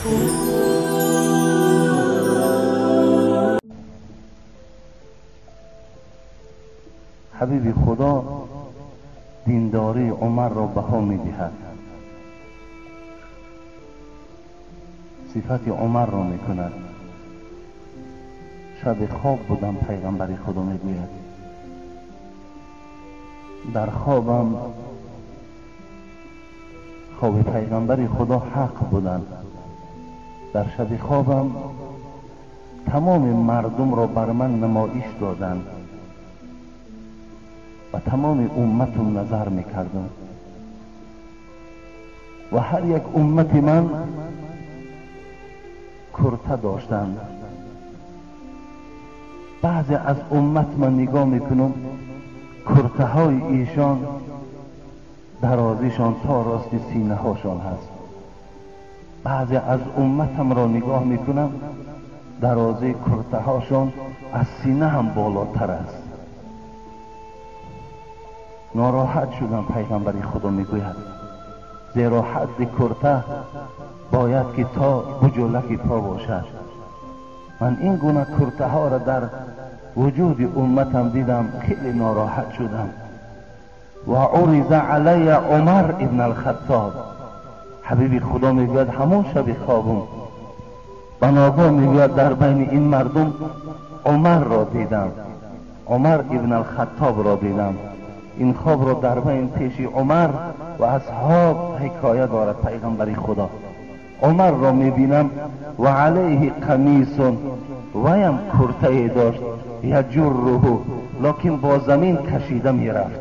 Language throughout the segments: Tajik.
Ҳабиби Худо диндории Умарро баҳо медиҳад, сифати Умарро мекунад. Шаби хоб будам, пайғамбари Худо мегӯяд, дар хобам хоби пайғамбари Худо ҳақ буданд. Дар шаби хобам тамоми мардумро бар ман намоиш доданд ва тамоми умматум назар мекардам ва ҳар як уммати ман курта доштанд. Баъзе аз уммат ман нигоҳ мекунам, куртаҳои эшон дарозишон то рости синаҳошон ҳаст. Баъзе аз умматамро нигоҳ мекунам, дарозии куртаҳошон аз сина ҳам болотар аст. Нороҳат шудам, пайғамбари Худо мегӯяд, зеро ҳадди курта бояд ки то буҷулаки по бошад. Ман ин гуна куртаҳоро дар вуҷуди умматам дидам, хеле нороҳат шудам. Ва уриза алайя Умар ибн алхаттоб. Ҳабиби Худо мегӯяд, ҳамон шаби хобум ба ногоҳ мегӯяд, дар байни ин мардум Умарро дидам, Умар ибн алхаттобро дидам. Ин хобро дар байн пеши Умар ва асҳоб ҳикоя дорад пайғамбари Худо. Умарро мебинам ва алайҳи қамисун, ваям куртае дошт, яҷурруҳу, локин бо замин кашида мерафт.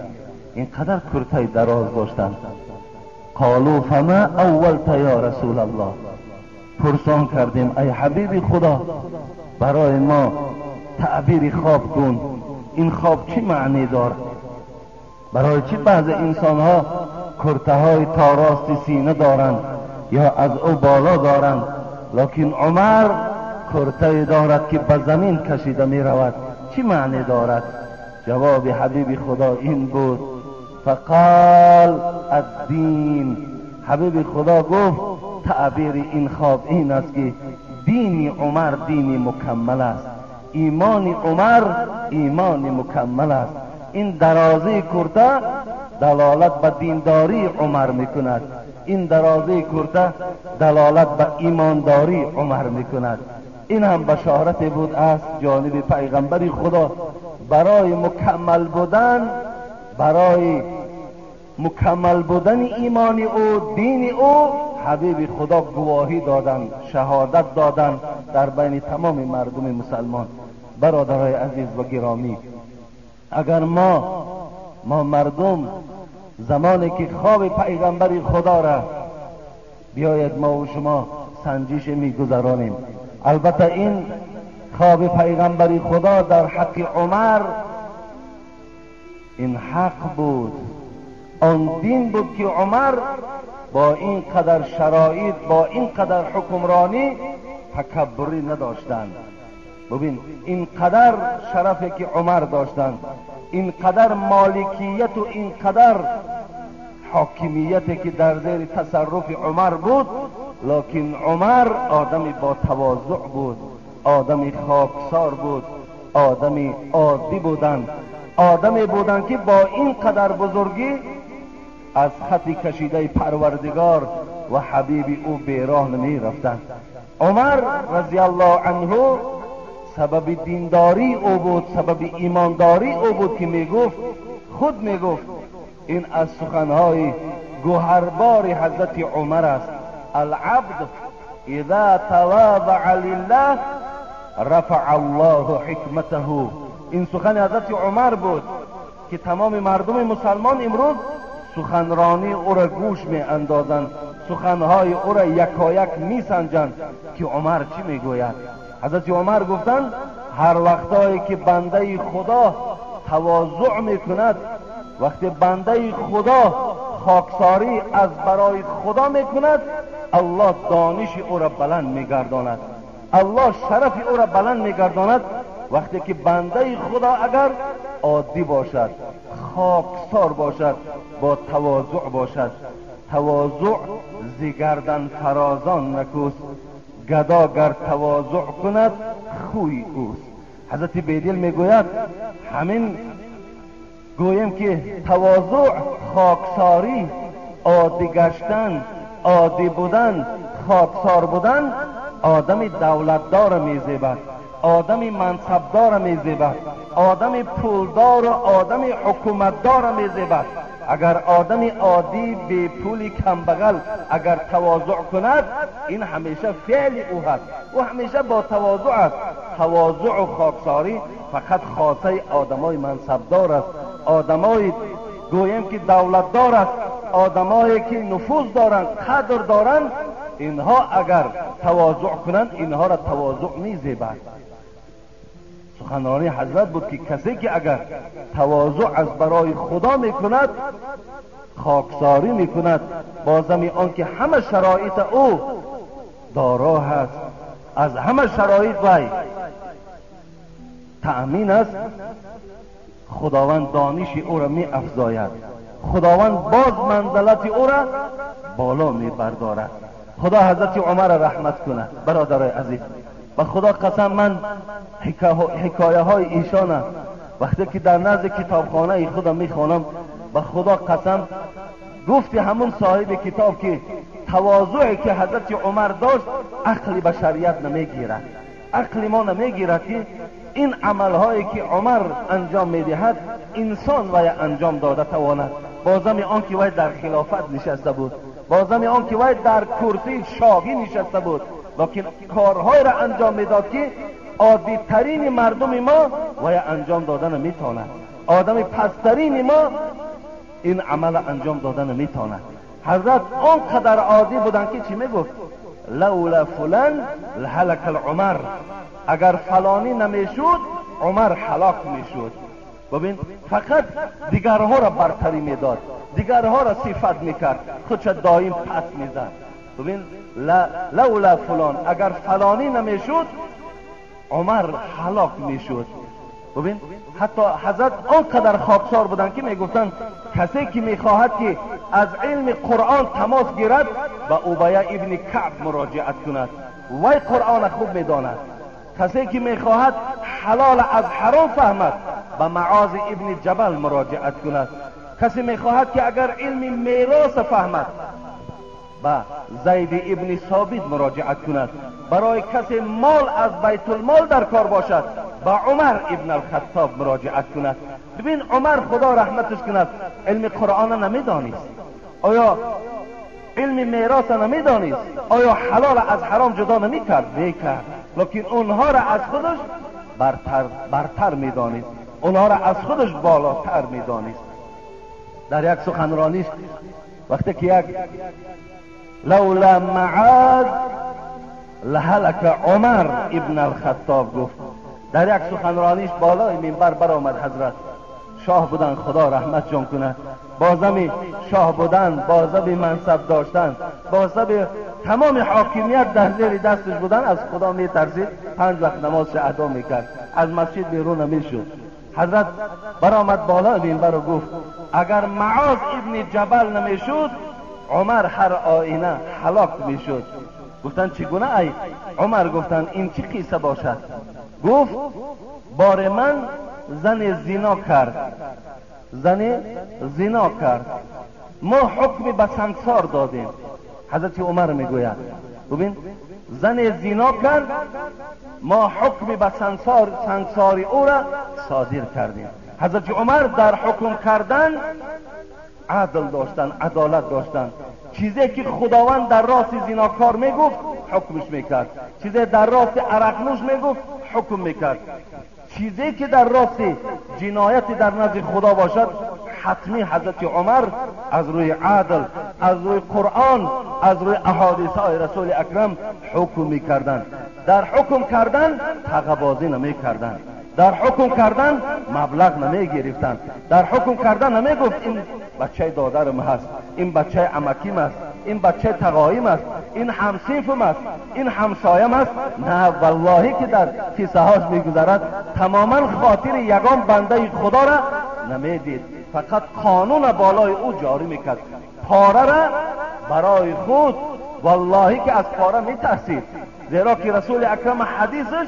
Ин қадар куртаи дароз доштанд. Қолу фама аввалта ё расулаллоҳ, пурсон кардем, ай ҳабиби Худо, барои мо таъбири хоб кун, ин хоб чӣ маъне дорад? Барои чӣ баъзе инсонҳо куртаҳои то рости сина доранд ё аз ӯ боло доранд, локин Умар куртае дорад ки ба замин кашида меравад, чӣ маъне дорад? Ҷавоби ҳабиби Худо ин буд: фақол аддин. Ҳабиби Худо гуфт, таъбири ин хоб ин аст ки дини Умар дини мукаммал аст, имони Умар имони мукаммал аст. Ин дарозии курта далолат ба диндории Умар мекунад, ин дарозии курта далолат ба имондории Умар мекунад. Ин ҳам башорате буд аз ҷониби пайғамбари Худо барои мукаммал будан, барои мукаммал будани имони ӯ, дини ӯ. Ҳабиби Худо гувоҳӣ доданд, шаҳодат доданд дар байни тамоми мардуми мусалмон. Бародарои азиз ва гиромӣ, агар мо мардум замоне ки хоби пайғамбари Худоро биёед мо ва шумо санҷиш мегузаронем. Албатта ин хоби пайғамбари Худо дар ҳаққи Умар ин ҳақ буд, он дин буд ки Умар бо ин қадар шароит, бо ин қадар ҳукмронӣ такаббурӣ надоштанд. Бубин, ин қадар шарафе ки Умар доштанд, ин қадар моликияту ин қадар ҳокимияте ки дар зери тасарруфи Умар буд, локин Умар одами бо тавозӯъ буд, одами хоксор буд, одами оддӣ буданд, одаме буданд ки бо ин қадар бузургӣ аз хати кашидаи Парвардигор ва ҳабиби ӯ бероҳ намерафтанд. Умар разияллоҳу анҳу сабаби диндории ӯ буд, сабаби имондории ӯ буд ки мегуфт, худ мегуфт, ин аз суханҳои гӯҳарбори ҳазрати Умар аст: алабд иза тавазаа лиллаҳ рафаа аллоҳу ҳикматаҳу. Ин сухани ҳазрати Умар буд ки тамоми мардуми мусалмон имрӯз суханронии ӯро гӯш меандозанд, суханҳои ӯро якояк мисанҷанд ки Умар чӣ мегӯяд. Ҳазрати Умар гуфтанд, ҳар вақтое ки бандаи Худо тавозӯъ мекунад, вақте бандаи Худо хоксорӣ аз барои Худо мекунад, Аллоҳ дониши ӯро баланд мегардонад, Аллоҳ шарафи ӯро баланд мегардонад. Вақте ки бандаи Худо агар оддӣ бошад, хоксор бошад, бо тавозӯъ бошад. تواضع ز گردن فرازان نکوست، گدا گر تواضع کند خوی اوست. حضرت بیدل میگوید همین گویم که تواضع خاکساری، عادی گشتن، عادی بودن، خاکسار بودن آدم دولتدار میزیبد، آدم منصبدار میزیبد، آدم پولدار و آدم حکومتدار میزیبد. اگر آدم عادی بی پولی کمبغل اگر تواضع کند، این همیشه فعل او هست، او همیشه با تواضع است. تواضع و خاکساری فقط خاصه آدمای منصبدار است، آدمای گویم که دولتدار است، آدمایی که نفوذ دارند، قدر دارند. اینها اگر تواضع کنند، اینها را تواضع میزیبد. سخنرانی حضرت بود که کسی که اگر تواضع از برای خدا میکند، خاکساری میکند، با زمین آنکه همه شرایط او دارا هست، از همه شرایط وی تأمین است، خداوند دانش او را می افزاید، خداوند باز منزلت او را بالا می بردارد. خدا حضرت عمر رحمت کند. برادرای عزیز، و خدا قسم من حکایه های ایشان وقتی که در نزد کتابخانه خودم میخوانم، به خدا قسم گفتی همون صاحب کتاب که تواضعی که حضرت عمر داشت عقل بشریت نمیگیرد، عقل ما نمیگیرد که این عملهایی که عمر انجام میدهد انسان وی انجام داده تواند. بازم آن که وی در خلافت نشسته بود، بازم آن که وی در کرسی شاهی نشسته بود، لیکن کارهای را انجام میداد که عادی ترین مردم ما وی انجام داده نمیتواند، آدم پسترین ما این عمل انجام داده نمیتواند. حضرت آنقدر عادی بودن که چی میگفت؟ لولا فلان لهلک العمر، اگر فلانی نمیشد عمر هلاک میشد. ببین فقط دیگرها را برتری میداد، دیگرها را صفت میکرد، خودش دائم پس میزد. ببین لولا فلان، اگر فلانی نمیشد عمر هلاک میشد. ببین حتی حضرت آنقدر خاکسار بودن که میگفتن کسی که میخواهد که از علم قرآن تماس گیرد به ابی ابن کعب مراجعت کند، وی قرآن خوب میداند. کسی که میخواهد حلال از حرام فهمد به معاذ ابن جبل مراجعت کند. کسی میخواهد که اگر علم میراث فهمد به زید ابن ثابت مراجعت کند. برای کسی مال از بیت المال در کار باشد به عمر ابن الخطاب مراجعت کند. ببین عمر خدا رحمتش کند علم قرآن نمیدانست، آیا علم میراث نمیدانست، آیا حلال از حرام جدا نمیکرد؟ میکرد، لیکن اونها را از خودش برتر میدانست، اونها را از خودش بالاتر میدانست. در یک سخنرانیش وقتی که یک لولا معاذ لهلک عمر ابن الخطاب گفت، در یک سخنرانیش بالای منبر برآمد. حضرت شاه بودن، خدا رحمت جان کنه، بازم شاه بودن، بازم منصب داشتن، بازم تمام حاکمیت در زیر دستش بودن، از خدا میترسید، 5 وقت نمازش ادا میکرد، از مسجد بیرون نمیشد. حضرت برآمد بالای منبر و گفت اگر معاذ ابن جبل نمیشد عمر هر آینه هلاک میشد. گفتن چگونه ای عمر؟ گفتن این چی قصه باشد؟ گفت بار من زن زنا کرد، زن زنا کرد، ما حکم به سنگسار دادیم. حضرت عمر میگوید ببین زن زنا کرد، ما حکم به سنگسار او را صادر کردیم. حضرت عمر در حکم کردن عدل داشتن، عدالت داشتن. چیزی که خداوند در راست زناکار میگفت حکمش میکرد، چیزی در راست عرقنوش میگفت حکم میکرد، چیزی که در راست جنایت در نزد خدا باشد حتمی حضرت عمر از روی عدل، از روی قرآن، از روی احادیث های رسول اکرم حکم میکردند. در حکم کردن تقبازی نمیکردند، در حکم کردن مبلغ نمیگرفتند، در حکم کردن نمیگفت این بچه دادرم هست، این بچه عمکیم است، این بچه تقایم است، این همصنفم است، این همسایم است. نه والله که در کیسه هاش میگذرد تماما خاطر یگان بنده خدا را نمیدید. فقط قانون بالای او جاری میکرد. پاره را برای خود والله که از پاره میترسید، زیرا که رسول اکرم حدیثش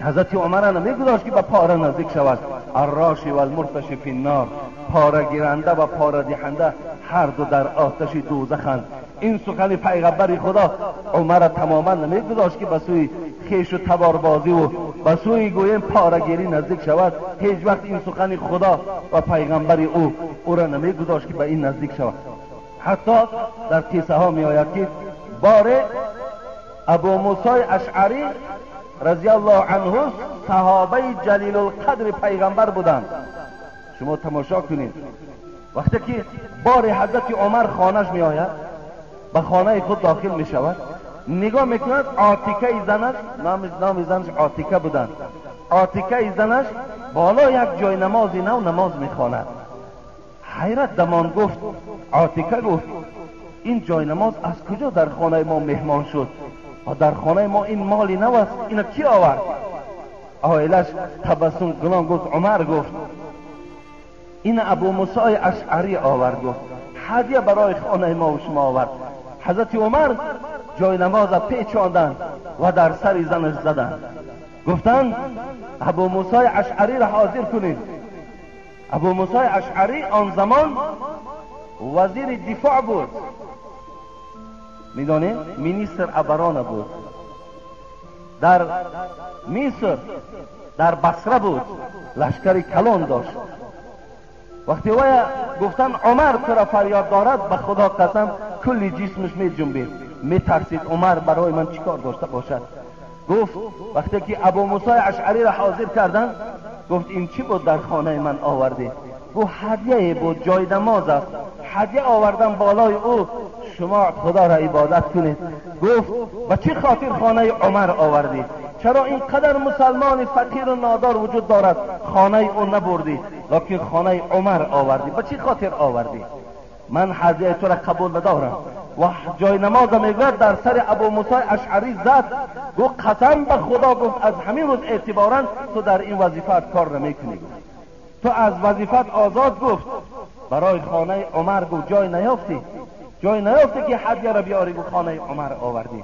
حضرت عمر را نمیگذاشت که به پاره نزدیک شود. الراشی و المرتش فی النار، پاره گیرنده و پاره دهنده هر دو در آتش دوزخند. این سخن پیغمبر خدا عمر تماما نمیگذاشت که به سوی خیش و تباربازی و به سوی گویم پارهگیری نزدیک شود. هیچ وقت این سخن خدا و پیغمبر او را نمیگذاشت که به این نزدیک شود. حتی در قصه ها می آید که باره ابو موسی اشعری رضی الله عنه صحابه جلیل القدر پیغمبر بودند. شما تماشا کنید وقتی که بار حضرت عمر خانهش می آید، به خانه خود داخل می شود، نگاه میکند عاتکه زنش، نام زنش عاتکه بودند، عاتکه زنش بالا یک جای نمازی نو نماز میخواند. حیرت دمان گفت، عاتکه گفت این جای نماز از کجا در خانه ما مهمان شد؟ در خانه ما این مالی نو است، اینو کی آورد؟ عائلش تبسم کنان گفت عمر گفت این ابو موسی اشعری آورد، گفت هدیه برای خانه ما و شما آورد. حضرت عمر جای نماز پیچاندند و در سر زنش زدند، گفتند ابو موسی اشعری را حاضر کنید. ابو موسی اشعری آن زمان وزیر دفاع بود، میدانید مینیستر ابرانه بود، در مصر در بصره بود، لشکر کلان داشت. وقتی وی گفتن عمر تو را فریاد دارد، به خدا قسم کلی جسمش می جنبید، می ترسید عمر برای من چیکار داشته باشد. گفت وقتی که ابو موسی اشعری را حاضر کردن، گفت این چی بود در خانه من آوردی؟ گفت هدیه بود، جای نماز است، هدیه آوردم بالای او، شما خدا را عبادت کنید. گفت به چه خاطر خانه عمر آوردی؟ چرا اینقدر مسلمان فقیر و نادار وجود دارد خانه او نبردی، لکن خانه عمر آوردی؟ به چه خاطر آوردی؟ من هدیه تو را قبول ندارم. و جای نماز میگوید در سر ابو موسی اشعری زد، گفت قسم به خدا، گفت از همین روز اعتبارا تو در این وظیفت کار نمیکنی، گفت تو از وظیفت آزاد. گفت برای خانه عمر، گفت جای نیافتی، جای نیافتی که هدیه را بیاری، گفت خانه عمر آوردی.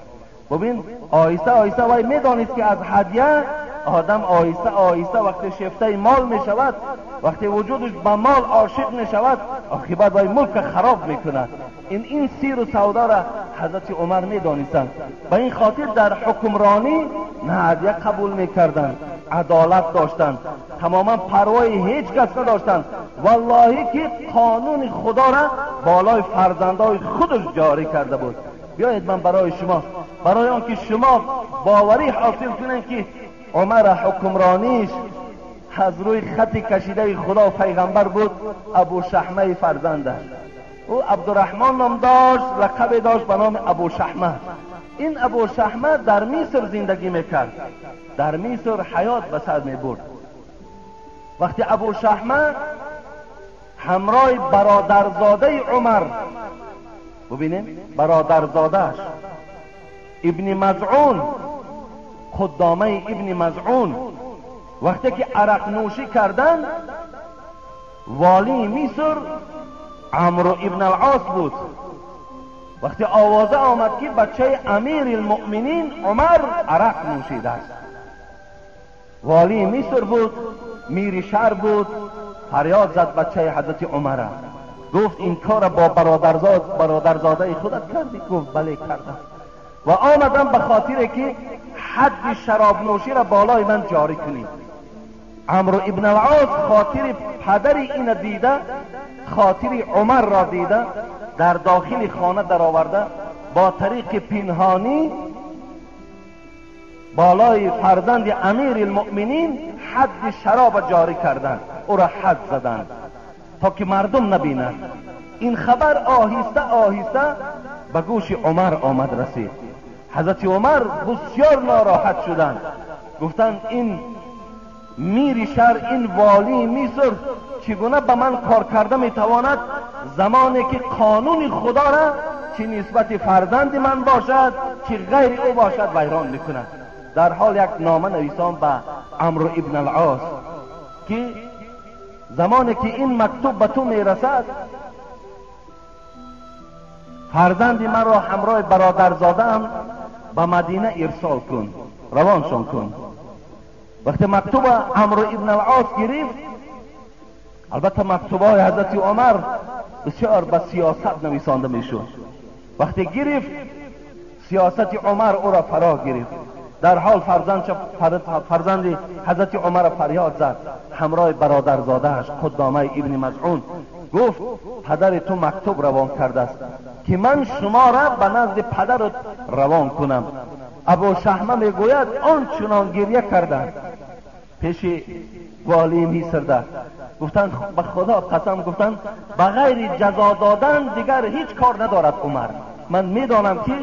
ببین آهسته آهسته وی میدانست که از هدیه آدم آهسته آهسته وقتی شفته مال میشود، وقتی وجودش به مال عاشق میشود، عاقبت وی ملک خراب میکند. این سیر و سودا را حضرت عمر میدانستند. به این خاطر در حکمرانی نه هدیه قبول میکردند، عدالت داشتند، تماما پروای هیچ کس نداشتند. والله که قانون خدا را بالای فرزندای خودش جاری کرده بود. بیایید من برای شما، برای آنکه شما باوری حاصل کنید که عمر حکمرانیش از روی خط کشیده خدا و پیغمبر بود، ابو شحمه فرزندش، او عبدالرحمن نام داشت، لقب داشت به نام ابو شحمه. این ابو شحمه در مصر زندگی میکرد، در مصر حیات به سر میبرد. وقتی ابو شحمه همراه برادرزاده عمر، ببینیم برادرزادهش ابن مزعون، قدامه ابن مزعون، وقتی که عرق نوشی کردن، والی مصر عمرو ابن العاص بود. وقتی آوازه آمد که بچه امیر المؤمنین عمر عرق نوشیده است، والی مصر بود، میر شهر بود، فریاد زد بچه حضرت عمر، گفت این کار با برادرزاده خودت کردی؟ گفت بله کردم و آمدم به خاطر که حد شراب نوشی را بالای من جاری کنی. عمرو ابن العاص خاطر پدر این دیده، خاطر عمر را دیده، در داخل خانه در آورده، با طریق پنهانی بالای فرزند امیر المؤمنین حد شراب جاری کردند، او را حد زدند تا که مردم نبینند. این خبر آهسته آهسته به گوش عمر آمد رسید. حضرت عمر بسیار ناراحت شدند، گفتند این میر شهر، این والی مصر چگونه به من کار کرده میتواند، زمانی که قانون خدا را چه نسبت فرزند من باشد چه غیر او باشد ویران میکند. در حال یک نامه نویسان به عمرو ابن العاص که زمانی که این مکتوب به تو میرسد فرزند من را همراه برادرزاده‌ام به مدینه ارسال کن، روانشان کن. وقتی مکتوب عمرو ابن العاص گرفت، البته مکتوبهای حضرت عمر بسیار به سیاست نویسانده میشد، وقتی گرفت سیاست عمر او را فرا گرفت. در حال فرزند حضرت عمر فریاد زد همراه برادرزادهش قدامه ابن مزعون، گفت پدر تو مکتوب روان کرده است که من شما را به نزد پدرت روان کنم. ابو شحمه میگوید آن چنان گریه کردند پیش والی میسرده، گفتند به خدا قسم، گفتند بغیر جزا دادن دیگر هیچ کار ندارد عمر، من میدانم که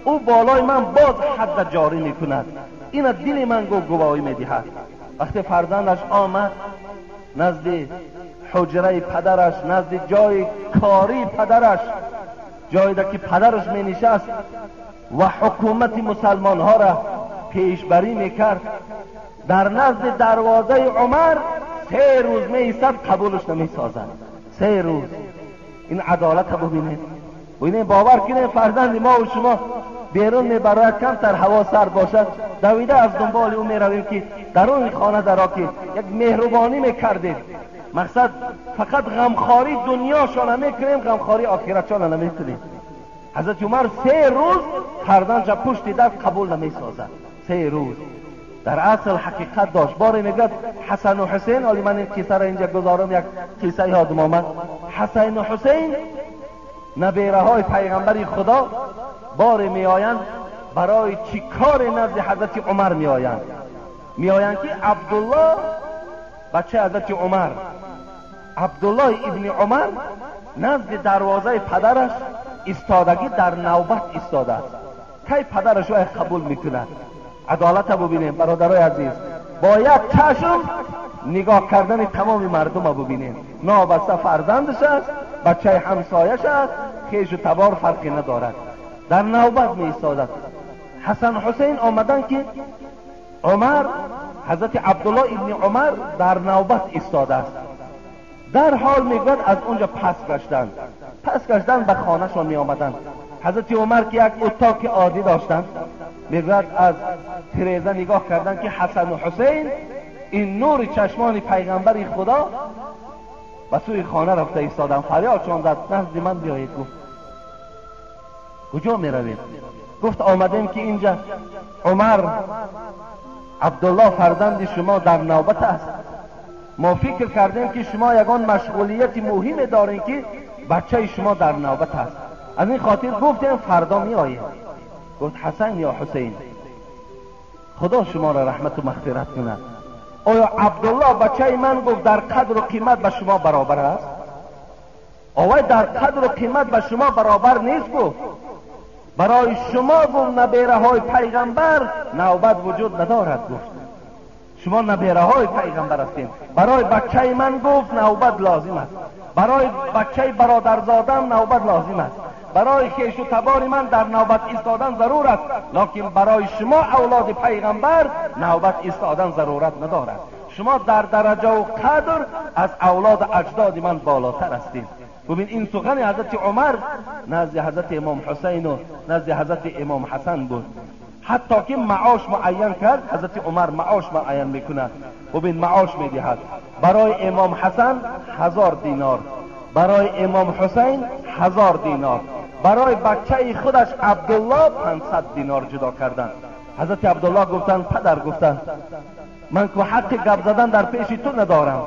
او بالای من باز حد جاری میکند، این دل من گواهی میدهد. وقتی فرزندش آمد نزد حجره پدرش، نزد جای کاری پدرش، جایی که پدرش می نشست و حکومت مسلمان ها را پیشبری میکرد، در نزد دروازه عمر 3 روز می ایستد، قبولش نمی سازد. 3 روز. این عدالت را ببینید، ببینید، باور کنید فرزند ما و شما بیرون میبرد، کمتر هوا سرد باشد دویده از دنبال او میرویم که در اون خانه درا که یک مهربانی میکردیم، مقصد فقط غمخواری دنیاشان نمیکنیم، غمخواری آخرتشان نمیکنیم. حضرت عمر 3 روز فرزندش پشت در قبول نمیسازد. 3 روز. در اصل حقیقت داشت. باری میگد حسن و حسین، حالی من این قصه را اینجا گذارم، یک قصه یادم آمد. حسن و حسین نبیره های پیغمبر خدا باری میآیند برای چی کار نزد حضرت عمر میآیند، میآیند که عبدالله بچه حضرت عمر، عبدالله ابن عمر نزد دروازه پدرش ایستادگی در نوبت ایستاده است، کی پدرش را قبول میکند. عدالت ببینیم برادرای عزیز، با یک چشم نگاه کردن تمام مردم را ببینیم، نابسته فرزندش است، بچه همسایش است، خیش و تبار فرقی ندارد، در نوبت می ایستادد. حسن حسین آمدن که عمر، حضرت عبدالله ابن عمر در نوبت ایستاده است. در حال میگوید از اونجا پس گشتند، پس گشتند به خانهشان می آمدند. حضرت عمر که یک اتاق عادی داشتند، میگوید از تریزه نگاه کردند که حسن و حسین این نور چشمان پیغمبر خدا به سوی خانه رفته ایستادند. فریادشان زد نزد من بیایید. گفت کجا میروید؟ گفت آمدیم که اینجا عمر عبدالله فرزند شما در نوبت است، ما فکر کردیم که شما یگان مشغولیت مهم دارین که بچه شما در نوبت است، از این خاطر گفتیم فردا می آییم. گفت حسن یا حسین، خدا شما را رحمت و مغفرت کند، آیا عبدالله بچه من گفت در قدر و قیمت به شما برابر است؟ آیا در قدر و قیمت به شما برابر نیست؟ گفت برای شما گفت نبیره های پیغمبر نوبت وجود ندارد. گفت شما نبیره های پیغمبر هستین، برای بچه من گفت نوبت لازم است، برای بچه برادرزادم نوبت لازم است، برای خویش و تبار من در نوبت ایستادن ضرور است، لکن برای شما اولاد پیغمبر نوبت ایستادن ضرورت ندارد. شما در درجه و قدر از اولاد اجداد من بالاتر هستید. ببین این سخن حضرت عمر نزد حضرت امام حسین و نزد حضرت امام حسن بود. حتی که معاش معین کرد، حضرت عمر معاش معین میکند. ببین معاش میدهد برای امام حسن 1000 دینار، برای امام حسین 1000 دینار، برای بچه خودش عبدالله 500 دینار جدا کردند. حضرت عبدالله گفتند پدر، گفتند من که حق گپ زدن در پیش تو ندارم،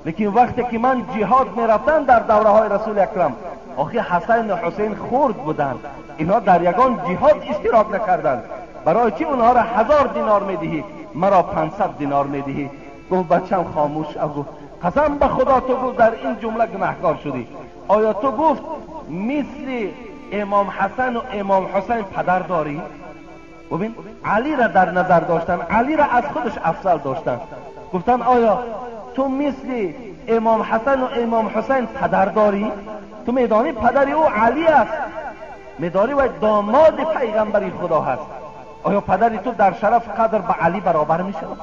لیکن وقتی که من جهاد میرفتم در دوره های رسول اکرم، آخه حسن و حسین خرد بودند، اینها در یگان جهاد اشتراک نکردند، برای چی اونها را 1000 دینار میدهی مرا 500 دینار میدهی؟ گفت بچم خاموش. گفت قسم به خدا تو گفت در این جمله گناهکار شدی. آیا تو گفت مثل امام حسن و امام حسین پدر داری؟ ببین علی را در نظر داشتن، علی را از خودش افضل داشتن. گفتن آیا تو مثل امام حسن و امام حسین پدر داری؟ تو میدانی پدر او علی است، میدانی و داماد پیغمبری خدا هست. آیا پدری تو در شرف قدر به علی برابر می شود؟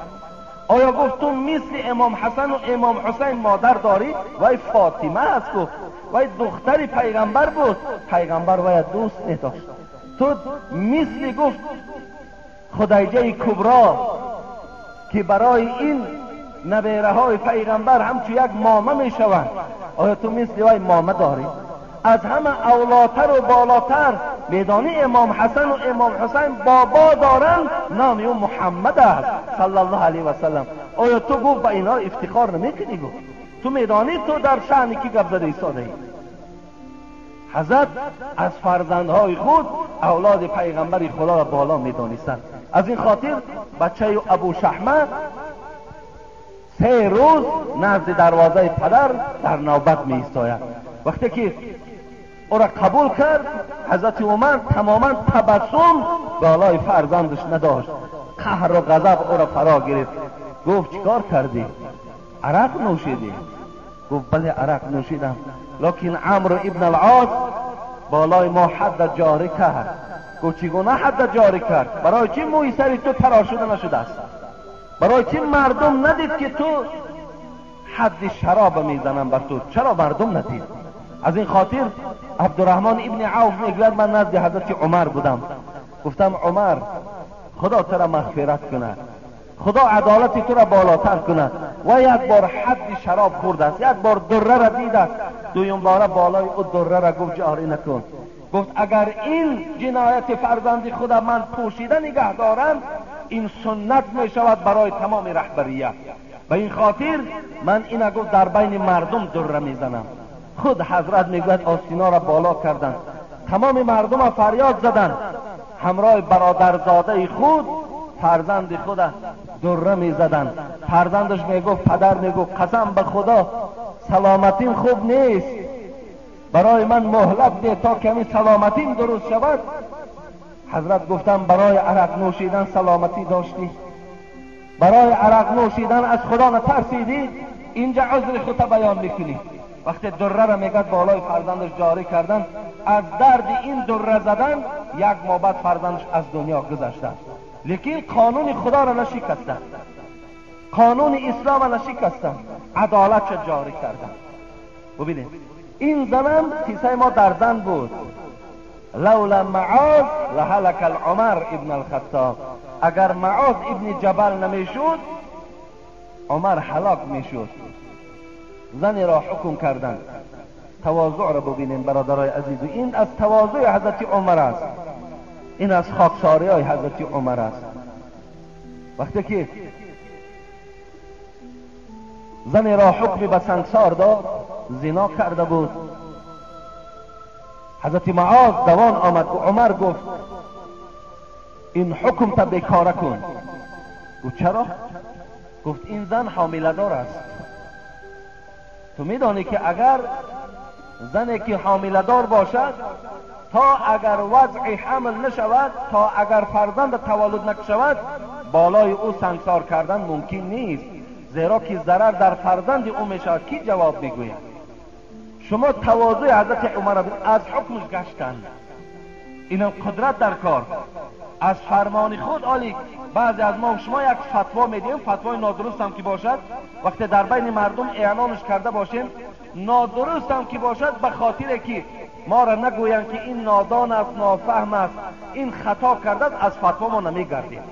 آیا گفت تو مثل امام حسن و امام حسین مادر داری؟ وای فاطمه است گفت، وای دختر پیغمبر بود، پیغمبر وای دوست نداشت. تو مثل گفت خدیجه کبرا که برای این نبیره های پیغمبر همچو یک مامه می شوند، آیا تو مثل وای مامه داری؟ از همه اولاتر و بالاتر میدانی امام حسن و امام حسین بابا دارند، نام او محمد است صلی الله علیه و سلم. آیا تو گفت به اینا افتخار نمیکنی؟ گفت تو میدانی تو در شأن کی گپ زده ایستاده ای؟ حضرت از فرزندهای خود اولاد پیغمبر خدا را بالا میدانستند. از این خاطر بچه ابو شحمه 3 روز نزد دروازه پدر در نوبت می ایستاید. وقتی که او را قبول کرد، حضرت عمر تماما تبسم بالای فرزندش نداشت، قهر و غضب او را فرا گرفت. گفت چیکار کردی؟ عرق نوشیدی؟ گفت بله عرق نوشیدم، لکن عمرو ابن العاص بالای ما حد جاری کرد. گفت چگونه حد جاری کرد؟ برای چی موی سری تو تراشده نشده است؟ برای چی مردم ندید که تو حد شراب میزنم بر تو؟ چرا مردم ندید؟ از این خاطر عبدالرحمن ابن عوف میگوید من نزد حضرت عمر بودم، گفتم عمر خدا تو را مغفرت کند، خدا عدالت تو را بالاتر کند. و یک بار حد شراب خورده است، یک بار دره را دیده است، دویم باره بالای او دره را گفت جاری نکن. گفت اگر این جنایت فرزند خدا من پوشیده نگه دارم، این سنت می شود برای تمام رهبریت. به این خاطر من اینا گفت در بین مردم دره میزنم. خود حضرت میگوید آستینا را بالا کردند، تمام مردم را فریاد زدند، همراه برادرزاده خود فرزند خود دره میزدند. فرزندش میگفت، پدر میگفت قسم به خدا سلامتیم خوب نیست، برای من مهلت ده تا کمی سلامتیم درست شود. حضرت گفتم برای عرق نوشیدن سلامتی داشتی؟ برای عرق نوشیدن از خدا نترسیدی؟ اینجا عذر خودت بیان میکنی. وقتی دره را میگد بالای فرزندش جاری کردن، از درد این دره زدن یک ماه بعد فرزندش از دنیا گذشته. لیکن قانون خدا را نشکستن، قانون اسلام را نشکستن، عدالت را جاری کردن. ببینید این زنم قصه ما در زن بود. لولا معاذ لهلك العمر ابن الخطاب. اگر معاذ ابن جبل نمیشد عمر هلاک میشد. زنی را حکم کردن. تواضع را ببینیم برادرای عزیز، این از تواضع حضرت عمر است، این از خاکساری های حضرت عمر است. وقتی که زنی را حکم به سنگسار داد، زنا کرده بود، حضرت معاذ دوان آمد و عمر گفت این حکم تا بیکاره کن. گفت چرا؟ گفت این زن حامله دار است. تو میدانی که اگر زنی که حامله دار باشد، تا اگر وضع حمل نشود، تا اگر فرزند تولد نشود، بالای او سنگسار کردن ممکن نیست، زیرا که ضرر در فرزند او میشود. کی جواب میگوید؟ شما تواضع حضرت عمر از حکمش گشتند. اینم قدرت در کار، از فرمان خود عالی. بعضی از ما و شما یک فتوا میدیم، فتوای نادرست هم که باشد، وقتی در بین مردم اعلانش کرده باشیم، نادرست هم که باشد، به خاطر که ما را نگویند که این نادان است، نافهم است، این خطا کرده است، از فتوا ما نمیگردیم.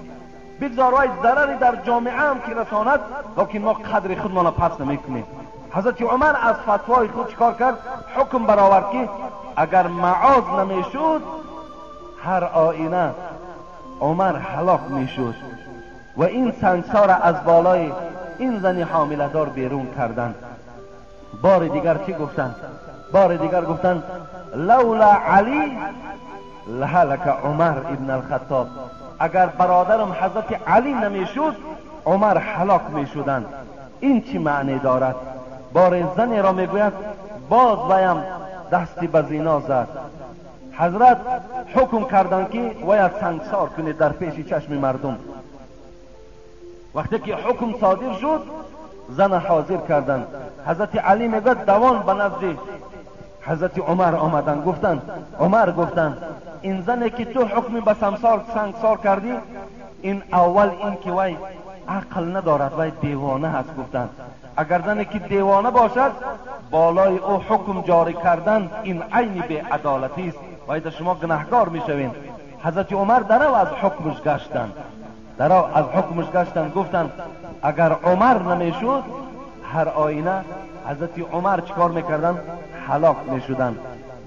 بگذار وای ضرری در جامعه هم که رساند، لیکن ما قدر خودمان را پس نمیکنیم. حضرت عمر از فتوای خود چکار کرد؟ حکم برآورد که اگر معاذ نمیشد، هر آینه عمر هلاک میشد. و این سنگسار از بالای این زن حامله دار بیرون کردند. بار دیگر چی گفتند؟ بار دیگر گفتند لولا علی لهلک عمر ابن الخطاب. اگر برادرم حضرت علی نمیشد، عمر هلاک میشدند. این چی معنی دارد؟ بار زنی را میگوید باز ویم دستی به زنا زد. حضرت حکم کردند که باید سنگسار کنید در پیش چشم مردم. وقتی که حکم صادر شد، زن حاضر کردند. حضرت علی میگوید دوان به نزد حضرت عمر آمدند، گفتند عمر، گفتند این زنی که تو حکم به سنگسار کردی، این اول این که وی عقل ندارد وی دیوانه هست. گفتند اگر زنی که دیوانه باشد بالای او حکم جاری کردن این عین بی‌عدالتی است و ایده شما گناهکار میشوین. حضرت عمر درو از حکمش گشتند، درو از حکمش گشتند، گفتند اگر عمر نمیشد هر آینه حضرت عمر چیکار میکردن؟ هلاک میشدن.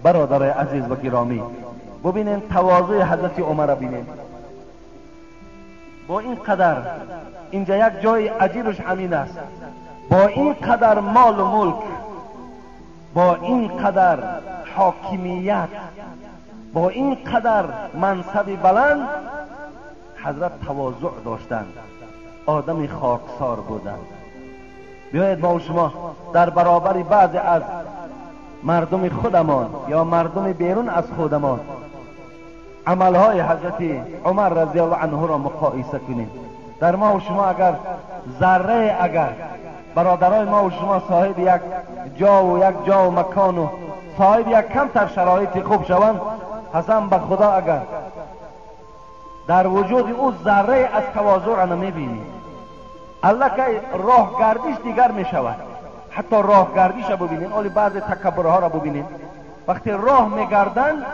برادرای عزیز و گرامی، ببینین تواضع حضرت عمر را ببینین. با این قدر اینجا یک جای عجیبش همین است، با این قدر مال و ملک، با این قدر حاکمیت، با این قدر منصب بلند، حضرت تواضع داشتند، آدم خاکسار بودند. بیایید ما و شما در برابر بعضی از مردم خودمان یا مردم بیرون از خودمان عملهای حضرت عمر رضی الله عنه را مقایسه کنیم. در ما و شما اگر ذره، اگر برادرای ما و شما صاحب یک جا و یک جا و مکان و صاحب یک کمتر شرایط خوب شوند، قسم به خدا اگر در وجود او ذره از تواضع را نمیبینی، الله که راه گردیش دیگر میشود. حتی راه گردیش را ببینین، ولی بعض تکبرها را ببینین، وقتی راه میگردن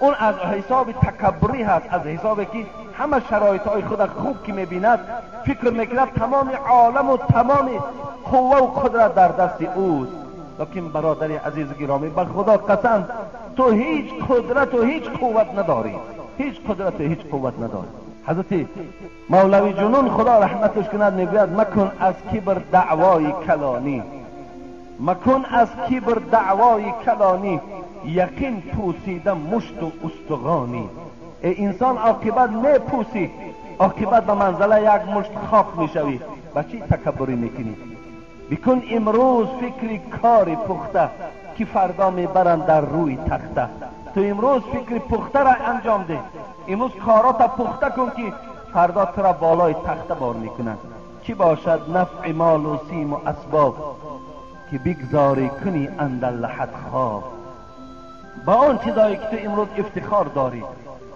اون از حساب تکبری هست، از حساب که همه شرایط های خود خوب که میبیند فکر میکند تمام عالم و تمام قوه و قدرت در دست اوست. لیکن برادر عزیز گرامی، به خدا قسم تو هیچ قدرت و هیچ قوت نداری، هیچ قدرت و هیچ قوت نداری. حضرت مولوی جنون خدا رحمتش کند میگوید مکن از کبر دعوای کلانی، مکن از کبر دعوای کلانی، یقین پوسیده مشت و استغانی. ای انسان عاقبت میپوسی، عاقبت به منزله یک مشت خاک میشوی. با چی تکبری میکنی؟ بکن امروز فکر کار پخته که فردا میبرند در روی تخته. تو امروز فکر پخته را انجام ده، امروز کارات پخته کن که فردا تو را بالای تخته بار میکنند. چی باشد نفع مال و سیم و اسباب که بگذاری کنی اندر لحد خواب. با آن چیزایی که تو امروز افتخار داری،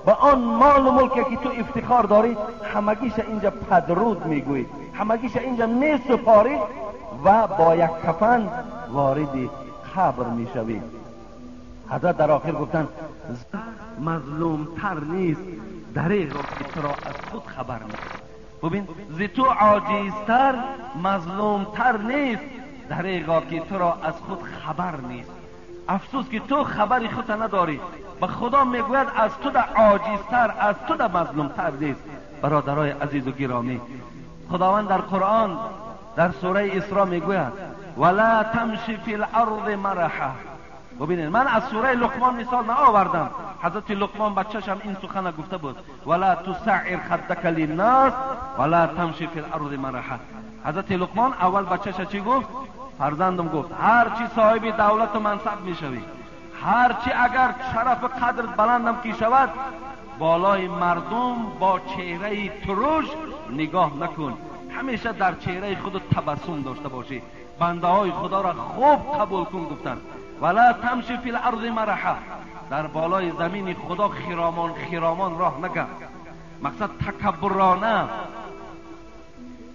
با آن مال و ملکی که تو افتخار داری، همگیش اینجا پدرود میگویی، همگیش اینجا میسپاری و با یک کفن وارد قبر میشوی. حضرت در آخر گفتند مظلومتر نیست دریغ را که تو را از خود خبر نیست. ببین ز تو عاجزتر مظلومتر نیست دریغا که تو را از خود خبر نیست. افسوس که تو خبری خود نداری. به خدا میگوید از تو در عاجزتر، از تو در مظلومتر نیست. برادرای عزیز و گرامی، خداوند در قرآن در سوره اسراء میگوید ولا تمشی فی الارض مرحا. ببینید من از سوره لقمان مثال نآوردم، حضرت لقمان بچه‌ش هم این سخن گفته بود ولا تسعر خدک للناس ولا تمشی فی الارض مرحا. حضرت لقمان اول بچه‌ش چی گفت؟ فرزندم گفت هرچی صاحب دولت و منصب میشوی، هرچی اگر شرف قدر بلندم کی شود، بالای مردم با چهره ترش نگاه نکن، همیشه در چهره خود تبسم داشته باشی، بنده های خدا را خوب قبول کن. گفتن ولا تمشی فی الارض مرحا، در بالای زمین خدا خرامان خرامان راه نگرد. مقصد تکبرانه،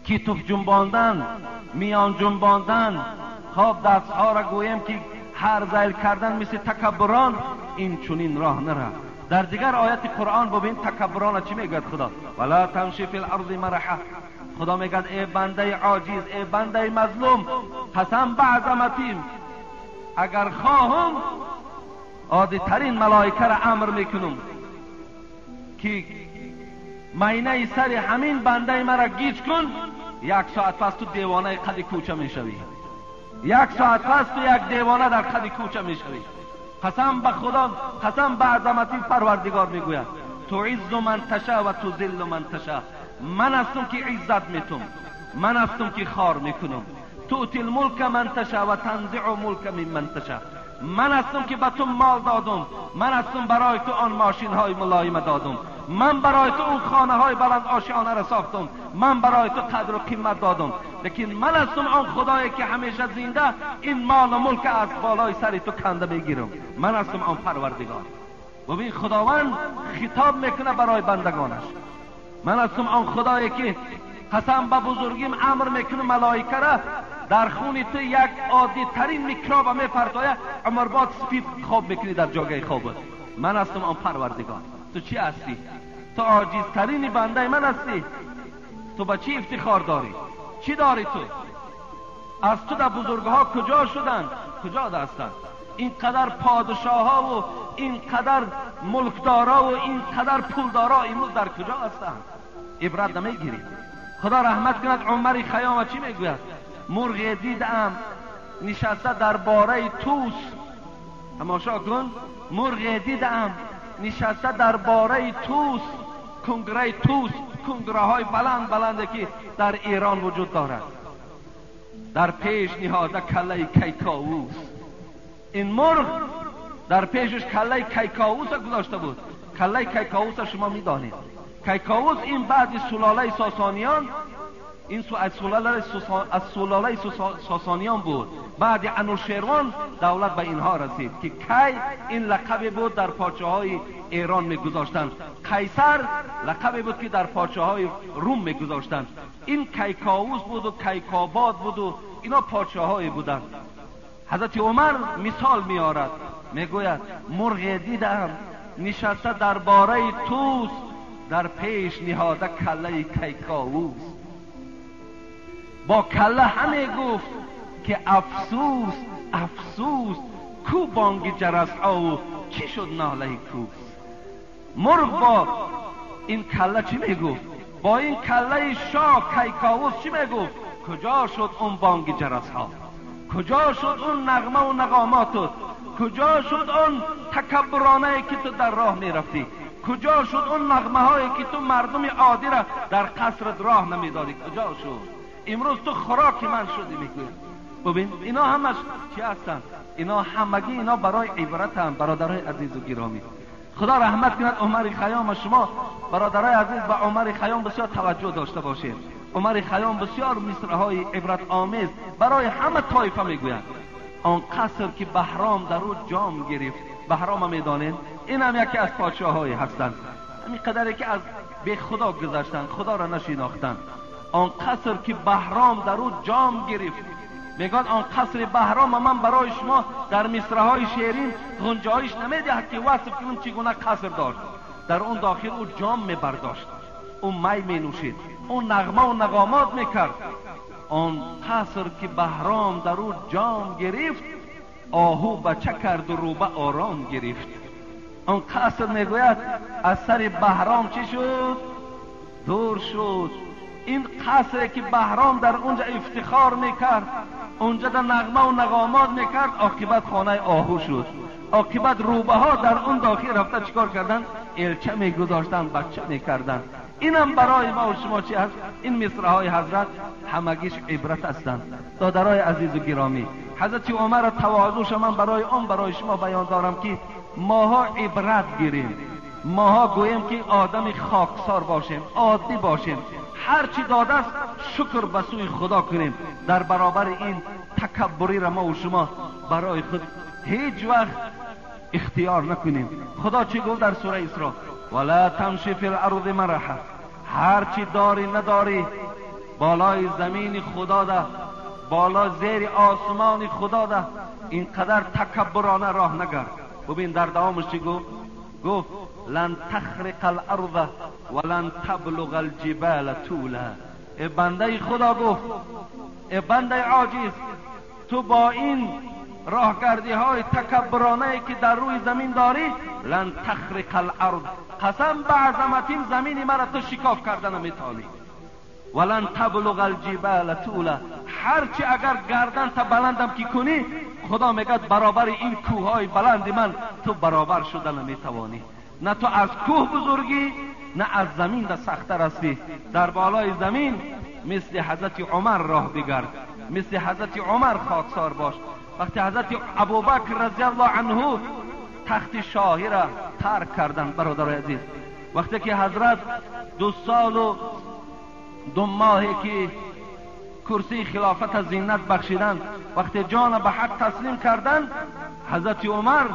کتف جنباندن، میان جنباندن، خواب دستها را گویم که هر زیل کردن مثل تکبران، این چنین راه نره. در دیگر آیت قرآن ببین تکبران چی میگوید خدا؟ ولا تمشی فی الارض مرحا. خدا میگوید ای بنده عاجز، ای بنده مظلوم، قسم به عظمتیم اگر خواهم عادی ترین ملائکه را امر میکنم که مینه سر همین بنده مرا گیج کن، یک ساعت پس تو دیوانه قد کوچه میشوی، یک ساعت پس تو یک دیوانه در قد کوچه میشوی. قسم به خدا، قسم به عظمتی پروردگار میگوید تعز من تشا و تذل من تشا. من هستم که عزت میتم، من هستم که خار میکنم. تؤتی الملک من تشا و تنزع ملک ممن تشا. من هستم که به تو مال دادم، من هستم برای تو آن ماشین های ملایم دادم، من برای تو اون خانه های بلند آشیانه را ساختم، من برای تو قدر و قیمت دادم، لیکن من هستم آن خدایی که همیشه زنده این مال و ملک از بالای سر تو کنده میگیرم، من هستم آن پروردگار. ببین خداوند خطاب میکنه برای بندگانش، من هستم آن خدایی که قسم به بزرگیم امر میکنم ملائکه را در خون تو یک عادی ترین میکروب میپرتایه، عمرباد سفید خواب میکنی در جاگه خوابت. من هستم آن پروردگار. تو چی هستی؟ تو عاجزترین بنده من هستی. تو به چی افتخار داری؟ چی داری تو؟ از تو در بزرگها کجا شدند؟ کجا هستند؟ اینقدر پادشاه ها و اینقدر ملکدارا و اینقدر پولدارا امروز در کجا هستند؟ عبرت نمیگیری. خدا رحمت کند عمر خیام چی میگوید؟ مرغ دیدم نشسته در باره توس. تماشا کن، مرغ دیدم نشسته در باره توس، کنگره توس، کنگره های بلند بلنده که در ایران وجود دارد. در پیش نهاده کله کیکاووس. این مرغ در پیشش کله کیکاووس گذاشته بود. کله کیکاووس شما میدانید. کیکاووس این بعد سلاله ساسانیان، این از سلاله ساسانیان بود. بعد انوشیروان دولت به اینها رسید که کی این لقب بود در پاچه های ایران میگذاشتند. قیصر لقبی بود که در پاچه های روم میگذاشتند. این کیکاووس بود و کیکاباد بود و اینا پاچه های بودند. حضرت عمر مثال میآورد، میگوید مرغ دیدم نشسته در باره توس، در پیش نهاده کله کیکاووس. با کله همه گفت که افسوس افسوس، کو بانگ جرس او چی شد ناله کوس. مرغ با این کله چی میگفت؟ با این کله شاه کیکاووس چی میگفت؟ کجا شد اون بانگ جرس ها؟ کجا شد اون نغمه و نغامات؟ کجا شد اون تکبرانه که تو در راه میرفتی؟ کجا شد اون نغمه هایی که تو مردم عادی را در قصرت راه نمیدادی؟ کجا شد؟ امروز تو خوراک من شدی. میگوید ببین اینا همش چی هستن؟ اینا همگی اینا برای عبرت هم. برادرای عزیز و گرامی، خدا رحمت کند عمر خیام. شما برادرای عزیز به عمر خیام بسیار توجه داشته باشید. عمر خیام بسیار مصرع‌های عبرت آمیز برای همه طایفه میگوید. آن قصر که بهرام در او جام گرفت، بهرام میدانید این هم یکی از پادشاه‌های هستند، همین قدری که از به خدا گذشتند، خدا را نشناختند. آن قصر که بهرام در او جام گرفت، میگن آن قصر بهرام من برای شما در مصرع‌های شیرین گنجایش نمیدهد که وصف کنم چگونه قصر داشت. در اون داخل او جام میبرداشت، او می مینوشید، او نغمه و نغامات میکرد. آن قصر که بهرام در او جام گرفت، آهو بچه کرد و روبه آرام گرفت. آن قصر میگوید از سر بهرام چی شد؟ دور شد. این قصری که بهرام در اونجا افتخار میکرد، اونجا در نغمه و نغامات میکرد، عاقبت خانه آهو شد. عاقبت روبه ها در اون داخل رفته چیکار کردن؟ الچه میگذاشتن، بچه میکردن. اینم برای ما و شما چی هست؟ این مصرع‌های حضرت همگیش عبرت هستند. دادرای عزیز و گرامی، حضرت عمر تواضعش من برای آن برای شما بیان دارم که ماها عبرت گیریم، ماها گوییم که آدم خاکسار باشیم، عادی باشیم، هر چی داده است شکر به سوی خدا کنیم. در برابر این تکبری را ما و شما برای خود هیچ وقت اختیار نکنیم. خدا چی گفت در سوره اسراء؟ ولا تمشی فی الارض مرحا. هر چی داری نداری بالای زمین خدا ده، بالا زیر آسمان خدا ده، اینقدر تکبرانه راه نگرد. ببین در دوامش چی گفت؟ گفت لن تخرق الارض ولن تبلغ الجبال طولا. ای بنده خدا، گفت ای بنده عاجز، تو با این راهگردی های تکبرانه که در روی زمین داری، لن تخرق الارض، قسم به عظمتیم زمین مرا تو شکاف کرده نمیتانی. ولن تبلغ الجبال طولا. هرچی اگر گردن تا بلندم که کنی، خدا میگه برابر این کوههای بلند من تو برابر شده نمیتوانی. نه تو از کوه بزرگی، نه از زمین ده سخت‌تر هستی. در بالای زمین مثل حضرت عمر راه بگرد، مثل حضرت عمر خاکسار باش. وقتی حضرت ابوبکر رضی الله عنه تخت شاهی را ترک کردن، برادرای عزیز، وقتی که حضرت 2 سال و 2 ماهی که کرسی خلافت زینت بخشیدن، وقتی جان به حق تسلیم کردن، حضرت عمر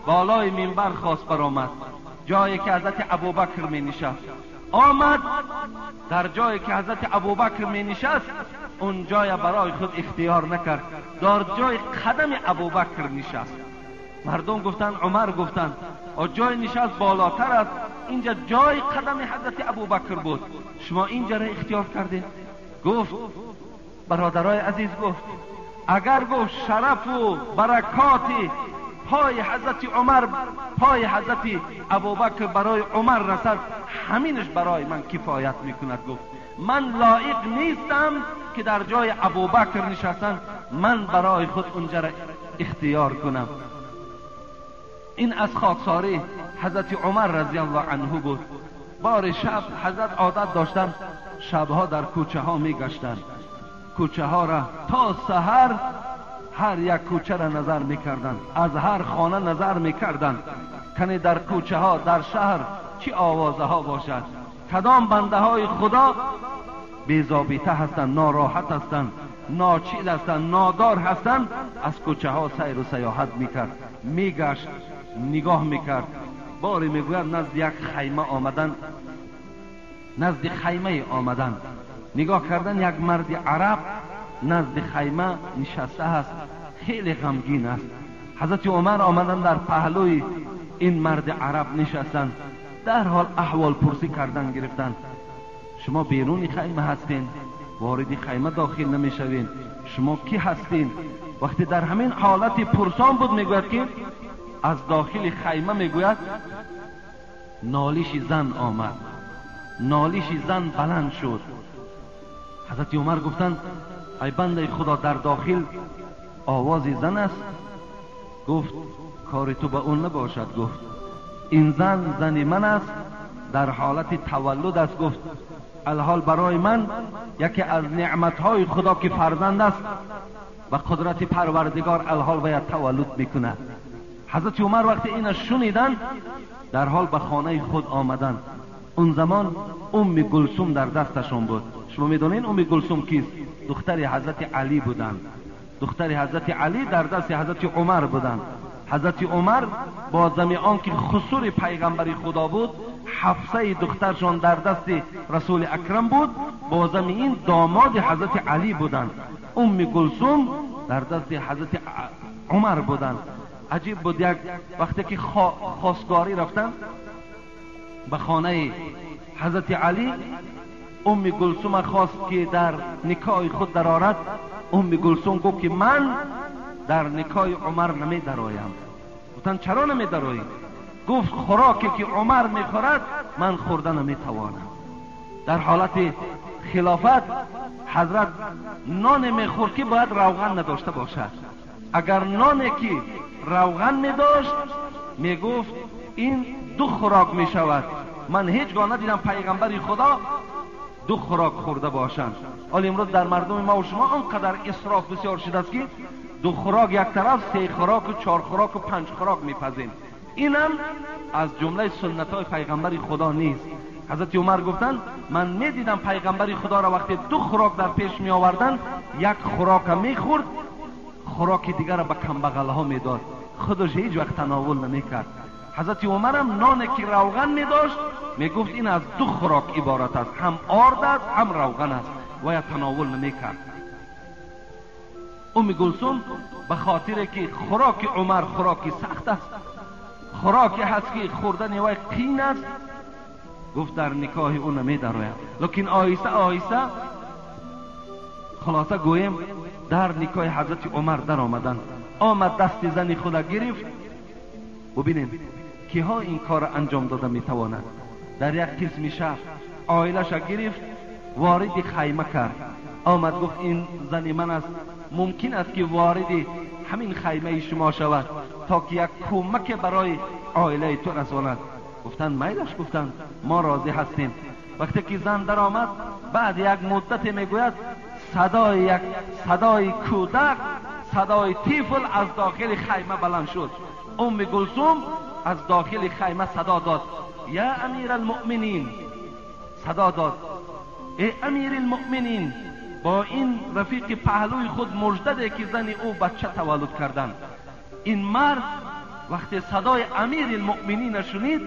بالای منبر خواست برآمد، جایی که حضرت ابوبکر می نشست. آمد در جایی که حضرت ابوبکر می نشست اون جای برای خود اختیار نکرد، در جای قدم ابوبکر نشست. مردم گفتند، عمر گفتند جای نشست بالاتر است، اینجا جای قدم حضرت ابوبکر بود، شما اینجا را اختیار کردین. گفت برادرای عزیز، گفت اگر گفت شرف و برکات پای حضرت عمر، پای حضرت ابوبکر برای عمر رسد، همینش برای من کفایت میکند. گفت من لایق نیستم که در جای ابوبکر نشستن، من برای خود اونجا را اختیار کنم. این از خاکساری حضرت عمر رضی الله عنه بود. بار شب حضرت عادت داشتن شبها در کوچه ها میگشتند، کوچه ها را تا سحر هر یک کوچه را نظر میکردند، از هر خانه نظر میکردند کنی در کوچه ها در شهر چی آوازه ها باشد، کدام بنده های خدا بی‌ضابطه هستند، ناراحت هستند، ناچیل هستند، نادار هستند. از کوچه ها سیر و سیاحت میکرد، میگشت، نگاه میکرد. باری میگوید نزد یک خیمه آمدن، نزد خیمه آمدن، نگاه کردن یک مرد عرب نزد خیمه نشسته است، خیلی غمگین است. حضرت عمر آمدن در پهلوی این مرد عرب نشستند، در حال احوال پرسی کردن گرفتند. شما بیرون خیمه هستین، وارد خیمه داخل نمیشوین، شما کی هستین؟ وقتی در همین حالت پرسان بود، میگوید که از داخل خیمه میگوید نالش زن آمد، نالش زن بلند شد. حضرت عمر گفتند ای بنده خدا، در داخل آواز زن است. گفت کار تو به اون نباشد. گفت این زن زن من است، در حالت تولد است. گفت الحال برای من یکی از نعمتهای خدا که فرزند است و قدرت پروردگار الحال باید تولد میکند. حضرت عمر وقتی این شنیدن در حال به خانه خود آمدن. اون زمان ام گلثوم در دستشان بود. شما میدونین ام گلثوم کیست؟ دختر حضرت علی بودند. دختر حضرت علی در دست حضرت عمر بودند. حضرت عمر با زمی آن که خسور پیغمبر خدا بود، حفصه دخترشان در دست رسول اکرم بود، با زمی این داماد حضرت علی بودند. ام گلثوم در دست حضرت عمر بودند. عجیب بود، یک وقتی که خواستگاری رفتن به خانه حضرت علی، ام گلثوم خواست که در نکاح خود درآرد. ام گلثوم گفت که من در نکاح عمر نمی درآیم. گفتن چرا نمی درآیی؟ گفت خوراکی که عمر میخورد من خورده نمیتوانم. در حالت خلافت حضرت نان میخورد که باید روغن نداشته باشد. اگر نانی که روغن میداشت میگفت این دو خوراک میشود. من هیچگاه ندیدم پیغمبر خدا دو خوراک خورده باشند. حالا امروز در مردم ما و شما آنقدر اسراف بسیار شده است که دو خوراک یک طرف، سه خوراک و چهار خوراک و پنج خوراک میپزیم. اینم از جمله سنت های پیغمبر خدا نیست. حضرت عمر گفتند من میدیدم پیغمبر خدا را وقتی دو خوراک در پیش می آوردن، یک خوراک میخورد، خوراک دیگر را به کمبغل ها میداد، خودش هیچ وقت تناول نمیکرد. حضرت عمر هم نان که روغن میداشت میگفت این از دو خوراک عبارت است، هم آرد است هم روغن است، و یا تناول نمیکرد. ام گلثوم به خاطر که خوراک عمر خوراکی سخت است، خوراکی هست که خوردن وی قین است، گفت در نکاح او نمیدرویم. لیکن آهسته آهسته خلاصه گویم در نکاح حضرت عمر در آمدن. آمد دست زن خود گرفت. ببینیم که ها این کار انجام داده میتواند. در یک قسم شب عائلش گرفت، وارد خیمه کرد. آمد گفت این زن من است، ممکن است که وارد همین خیمه شما شود تا که یک کمک برای عائله تو رساند. گفتند میلش، گفتند ما راضی هستیم. وقتی که زن در آمد، بعد یک مدت میگوید صدای یک صدای کودک، صدای طفل از داخل خیمه بلند شد. ام گلثوم از داخل خیمه صدا داد یا امیر المؤمنین، صدا داد ای امیر المؤمنین. با این رفیق پهلوی خود مژده که زن او بچه تولد کردن. این مرد وقتی صدای امیر المؤمنین شنید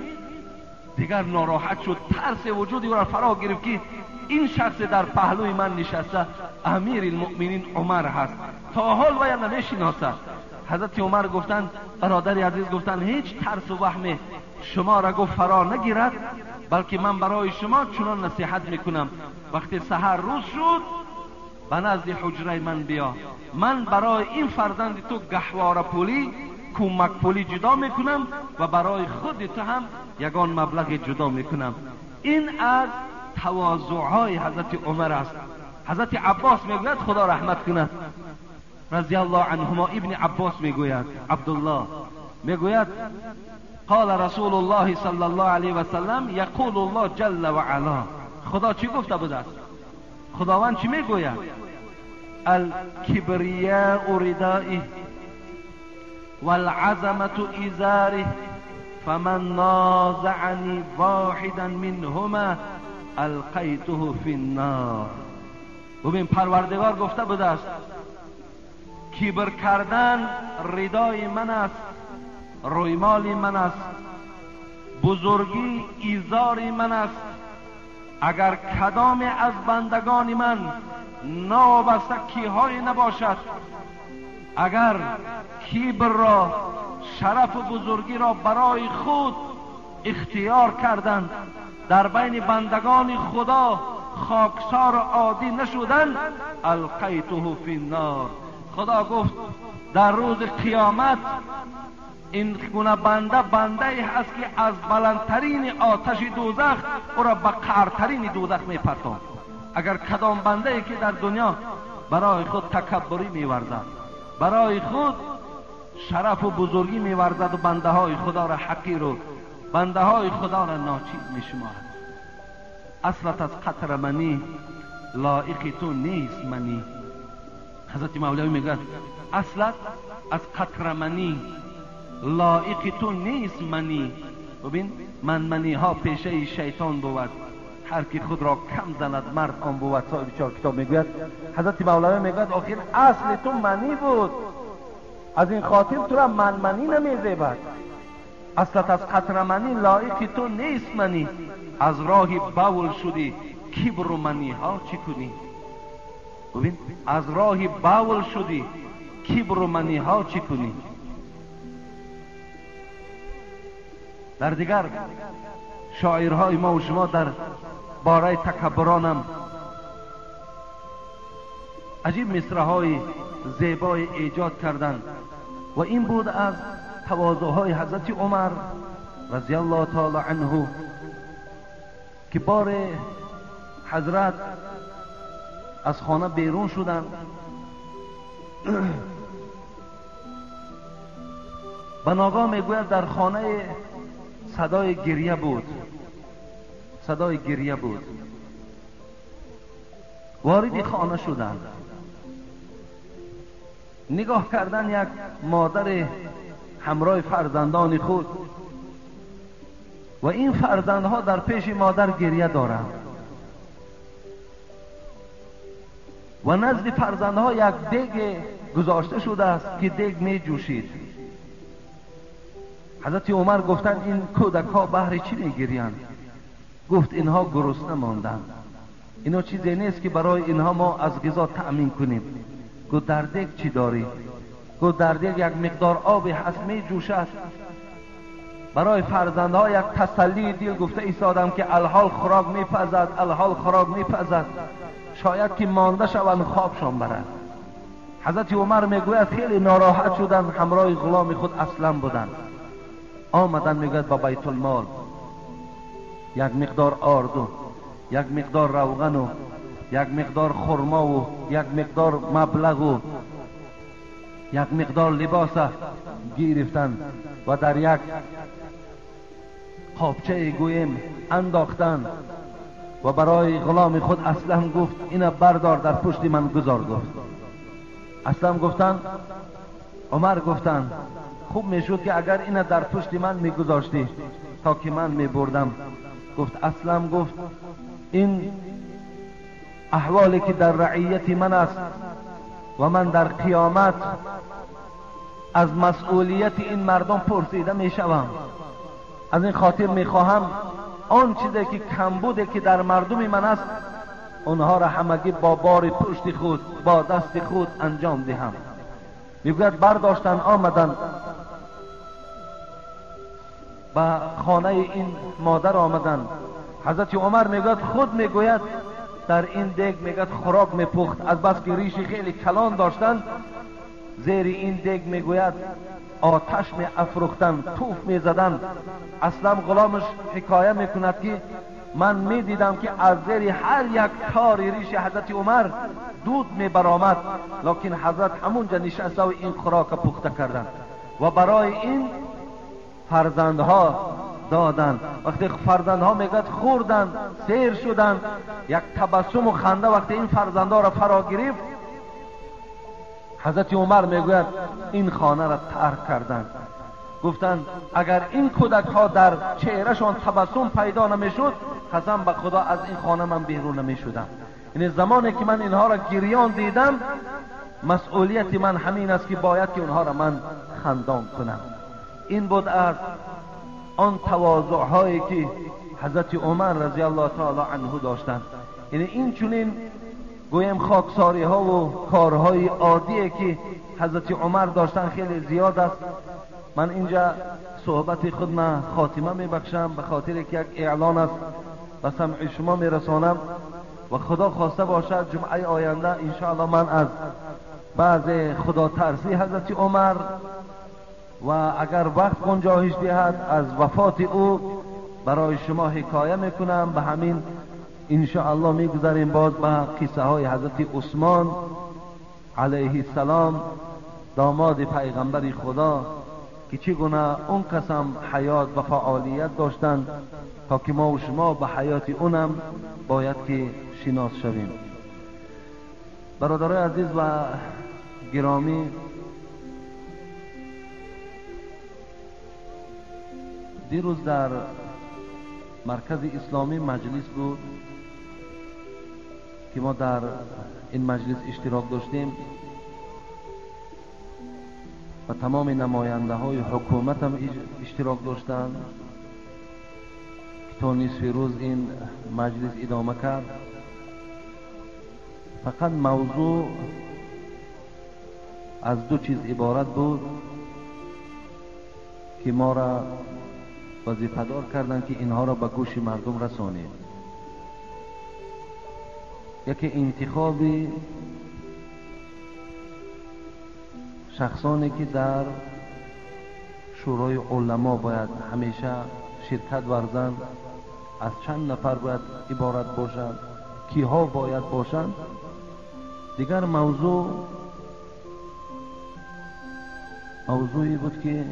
دیگر ناراحت شد، ترس وجودی او را فرا گرفت که این شخص در پهلوی من نشسته امیر المؤمنین عمر هست، تا حال وی نمیشناسد. حضرت عمر گفتند برادر عزیز، گفتند هیچ ترس و وهم شما را گفت فرا نگیرد، بلکه من برای شما چنان نصیحت میکنم، وقتی سحر روز شد به نزد حجره من بیا، من برای این فرزند تو گهواره پولی کمک پولی جدا میکنم و برای خود تو هم یگان مبلغ جدا میکنم. این از تواضعهای حضرت عمر است. حضرت عباس میگوید خدا رحمت کند رضی الله عنهما، ابن عباس میگوید، عبدالله میگوید قال رسول الله صلی الله علیه و سلم یقول الله جل و علا، خدا چی گفته بوده است؟ خداوند چی میگوید؟ الکبریاء ردائه والعظمة ازاره فمن نازعنی واحدا منهما القیته فی النار. ببین پروردگار گفته بوده است کبر کردن ردای من است، رویمال من است، بزرگی ایزار من است. اگر کدام از بندگان من نابسته کیهای نباشد، اگر کبر را، شرف و بزرگی را برای خود اختیار کردند، در بین بندگان خدا خاکسار عادی نشدند، القیته فی النار. خدا گفت در روز قیامت این گونه بنده بنده ای هست که از بلندترین آتش دوزخ او را به قعرترین دوزخ میپرتاند. اگر کدام بنده ای که در دنیا برای خود تکبری میورزد، برای خود شرف و بزرگی میورزد و بنده های خدا را حقیر و بنده های خدا را ناچیز میشمارد، اصلت از قطر منی لایق تو نیست منی. حضرت مولوی میگه اصلت از قطر منی لایق تو نیست منی. ببین من منی ها پیشه شیطان بود، هر کی خود را کم زند مرد آن بود. صاحب چهار کتاب میگوید، حضرت مولوی میگوید آخر اصل تو منی بود، از این خاطر تو را من منی نمیزیبد. اصلت از قطر منی لایق تو نیست منی، از راه بول شدی کبر و منی ها چی کنی؟ ببین از راه بول شدی کبر و منی ها چی کنی؟ در دیگر شاعرهای ما و شما در باره تکبرانم عجیب مصرع‌های زیبای ایجاد کردند و این بود از تواضعهای حضرت عمر رضی الله تعالی عنه که بار حضرت از خانه بیرون شدند، به ناگاه میگوید در خانه صدای گریه بود، صدای گریه بود. وارد خانه شدند، نگاه کردن یک مادر همراه فرزندان خود و این فرزندها در پیش مادر گریه دارند و نزد فرزندها یک دیگ گذاشته شده است که دیگ می جوشید. حضرت عمر گفتند این کودک ها بهر چی می گریند؟ گفت اینها گرسنه ماندند، اینا چیزی نیست که برای اینها ما از غذا تأمین کنیم. گفت در دیگ چی داری؟ گفت در دیگ یک مقدار آب هست می جوشد. برای فرزندها یک تسلی دل گفته ایستادم که الحال خوراک میپزد، الحال خوراک میپزد، شاید که مانده شوند خوابشان برد. حضرت عمر میگوید خیلی ناراحت شدند، همراه غلام خود اسلم بودند، آمدن میگوید با بیت المال یک مقدار آرد و یک مقدار روغن و یک مقدار خرما و یک مقدار مبلغ و یک مقدار لباس گرفتند و در یک قابچه گویم انداختند و برای غلام خود اسلم گفت اینا بردار در پشت من گذار. گفت اسلم گفتند، عمر گفتند خوب میشد که اگر اینا در پشت من میگذاشتی تا که من میبردم. گفت اسلم، گفت این احوالی که در رعیت من است و من در قیامت از مسئولیت این مردم پرسیده میشوم، از این خاطر میخواهم آن چیزی که کمبوده که در مردم من است اونها را همگی با بار پشت خود با دست خود انجام دهم. میگوید برداشتن آمدن به خانه این مادر آمدن. حضرت عمر میگوید خود میگوید در این دیگ میگوید خوراک میپخت، از بس که ریش خیلی کلان داشتن زیر این دیگ میگوید آتش می افروختن، توف میزدن. اصلا غلامش حکایه میکند که من میدیدم که از زیر هر یک تار ریش حضرت عمر دود میبرآمد، لکن حضرت همونجا نشسته و این خوراک پخته کردند و برای این فرزندها دادن. وقتی فرزندها میگوید خوردن سیر شدن، یک تبسم و خنده وقتی این فرزندها را فرا گرفت، حضرت عمر میگوید این خانه را ترک کردند. گفتند اگر این کودک ها در چهرهشان تبسم پیدا نمیشد، قسم به خدا از این خانه من بیرون نمیشدم. یعنی زمانی که من اینها را گریان دیدم، مسئولیت من همین است که باید که اونها را من خندان کنم. این بود از آن تواضع هایی که حضرت عمر رضی الله تعالی عنه داشتند. یعنی این چنین گویم خاکساری ها و کارهای عادی که حضرت عمر داشتن خیلی زیاد است. من اینجا صحبت خود من خاتمه میبخشم به خاطر که یک اعلان است به سمع شما میرسانم و خدا خواسته باشد جمعه آینده انشاءالله من از بعض خدا ترسی حضرت عمر و اگر وقت گنجایش دهد از وفات او برای شما حکایه میکنم. به همین انشاءالله میگذاریم باز به قصه های حضرت عثمان علیه السلام، داماد پیغمبر خدا، که چگونه اون قسم حیات و فعالیت داشتند تا که ما و شما به حیات اونم باید که شناس شویم. برادرای عزیز و گرامی، دیروز در مرکز اسلامی مجلس بود که ما در این مجلس اشتراک داشتیم و تمام نماینده های حکومت هم اشتراک داشتند که تا نصف روز این مجلس ادامه کرد. فقط موضوع از دو چیز عبارت بود که ما را وظیفه‌دار کردند که اینها را به گوش مردم رسانیم. یکی انتخاب شخصانی که در شورای علما باید همیشه شرکت ورزند، از چند نفر باید عبارت باشند، کیها باید باشند. دیگر موضوعی بود که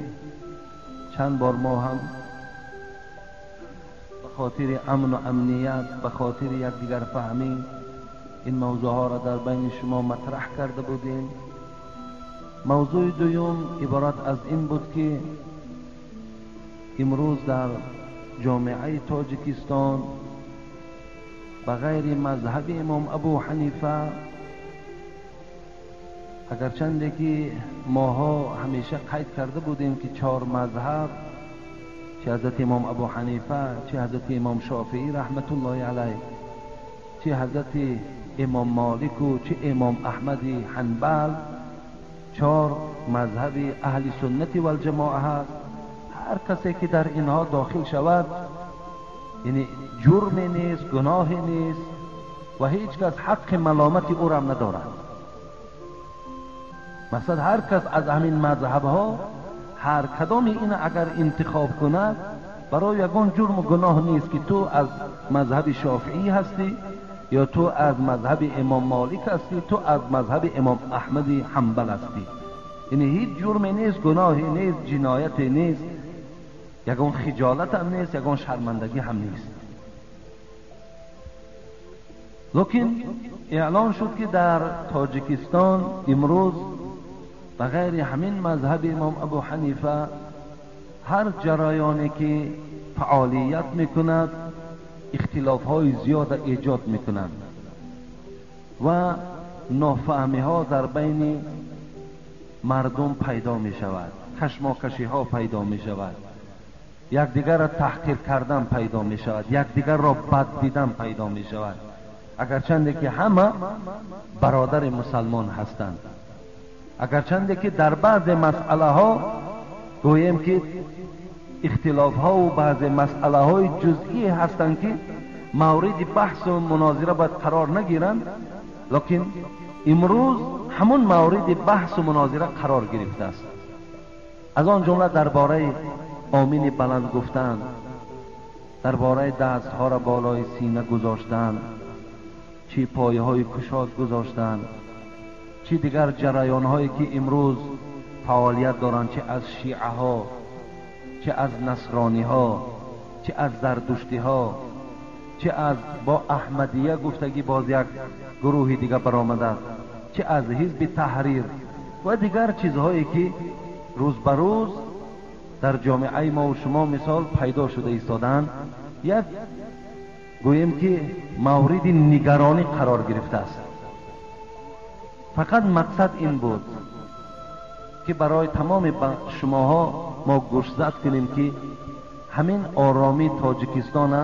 چند بار ما هم به خاطر امن و امنیت، به خاطر یکدیگر فهمی این موضوع ها را در بین شما مطرح کرده بودیم. موضوع دوم عبارت از این بود که امروز در جامعه تاجیکستان به غیر مذهب امام ابو حنیفه، اگرچنده که ماها همیشه قید کرده بودیم که چهار مذهب، چه حضرت امام ابو حنیفه، چه حضرت امام شافعی رحمت الله علیه، چه حضرت امام مالک و چه امام احمد حنبل، چهار مذهب اهل سنت و الجماعه هست. هر کسی که در اینها داخل شود یعنی جرمی نیست، گناهی نیست و هیچ کس حق ملامت او را ندارد. مثلا هر کس از همین مذهب ها هر کدام این اگر انتخاب کند برای یگان جرم و گناه نیست که تو از مذهب شافعی هستی یا تو از مذهب امام مالک هستی، تو از مذهب امام احمد حنبل هستی. یعنی هیچ جرمی نیست، گناهی نیست، جنایتی نیست، یگان خجالت هم نیست، یگان شرمندگی هم نیست. لیکن اعلان شد که در تاجیکستان امروز به غیر همین مذهب امام ابو حنیفه هر جریانی که فعالیت میکند اختلاف های زیاد ایجاد میکنند و نافهمی ها در بین مردم پیدا میشود، کشماکشی ها پیدا میشود. якдигарро таҳқир кардан пайдо мешавад, якдигарро бад дидан пайдо мешавад, агарчанде ки ҳама бародари мусалмон ҳастанд, агарчанде ки дар баъзе масъалаҳо гӯем ки ихтилофҳо ва баъзе масъалаҳои ҷузъӣ ҳастанд ки мавриди баҳсу мунозира бояд қарор нагиранд, лекин имрӯз ҳамун мавриди баҳсу мунозира қарор гирифтааст. Аз он ҷумла дар бораи омини баланд гуфтан, дар бораи дастҳоро болои сина гузоштан, чӣ пойҳои кушод гузоштан, чӣ дигар ҷараёнҳое ки имрӯз фаъолият доранд, чӣ аз шиаҳо, чӣ аз насрониҳо, чӣ аз зардуштиҳо, чӣ аз бо аҳмадия гуфтагӣ боз як гурӯҳи дига баромадааст, чӣ аз ҳизби таҳрир ва дигар чизҳое ки рӯз ба рӯз дар ҷомеаи мо ва шумо мисол пайдо шуда истодаанд, як гӯем ки мавриди нигаронӣ қарор гирифтааст. Фақат мақсад ин буд ки барои тамоми шумоҳо мо гӯшзад кунем ки ҳамин оромии Тоҷикистона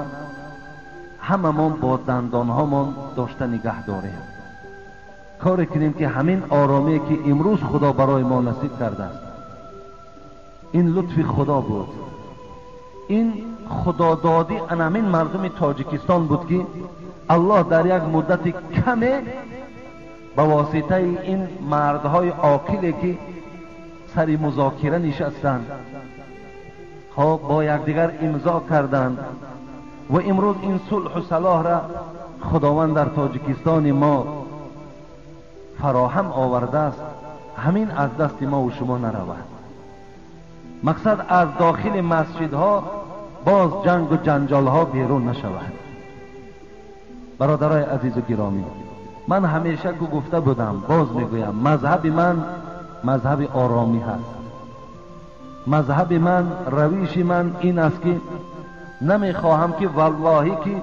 ҳамамон бо дандонҳомон дошта нигаҳ дорем, коре кунем ки ҳамин оромие ки имрӯз Худо барои мо насиб кардааст, ин лутфи Худо буд, ин худододӣ ан ҳамин мардуми Тоҷикистон буд ки Аллоҳ дар як муддати каме ба воситаи ин мардҳои оқиле ки сари музокира нишастанд, хоб бо якдигар имзо карданд ва имрӯз ин сулҳу салоҳра Худованд дар Тоҷикистони мо фароҳам овардааст, ҳамин аз дасти мо ва шумо наравад. Мақсад аз дохили масҷидҳо боз ҷангу ҷанҷолҳо берун нашавад. Бародарои азизу гиромӣ, ман ҳамеша ку гуфта будам, боз мегӯям, мазҳаби ман мазҳаби оромӣ ҳаст. Мазҳаби ман, равиши ман ин аст ки намехоҳам ки валлоҳӣ ки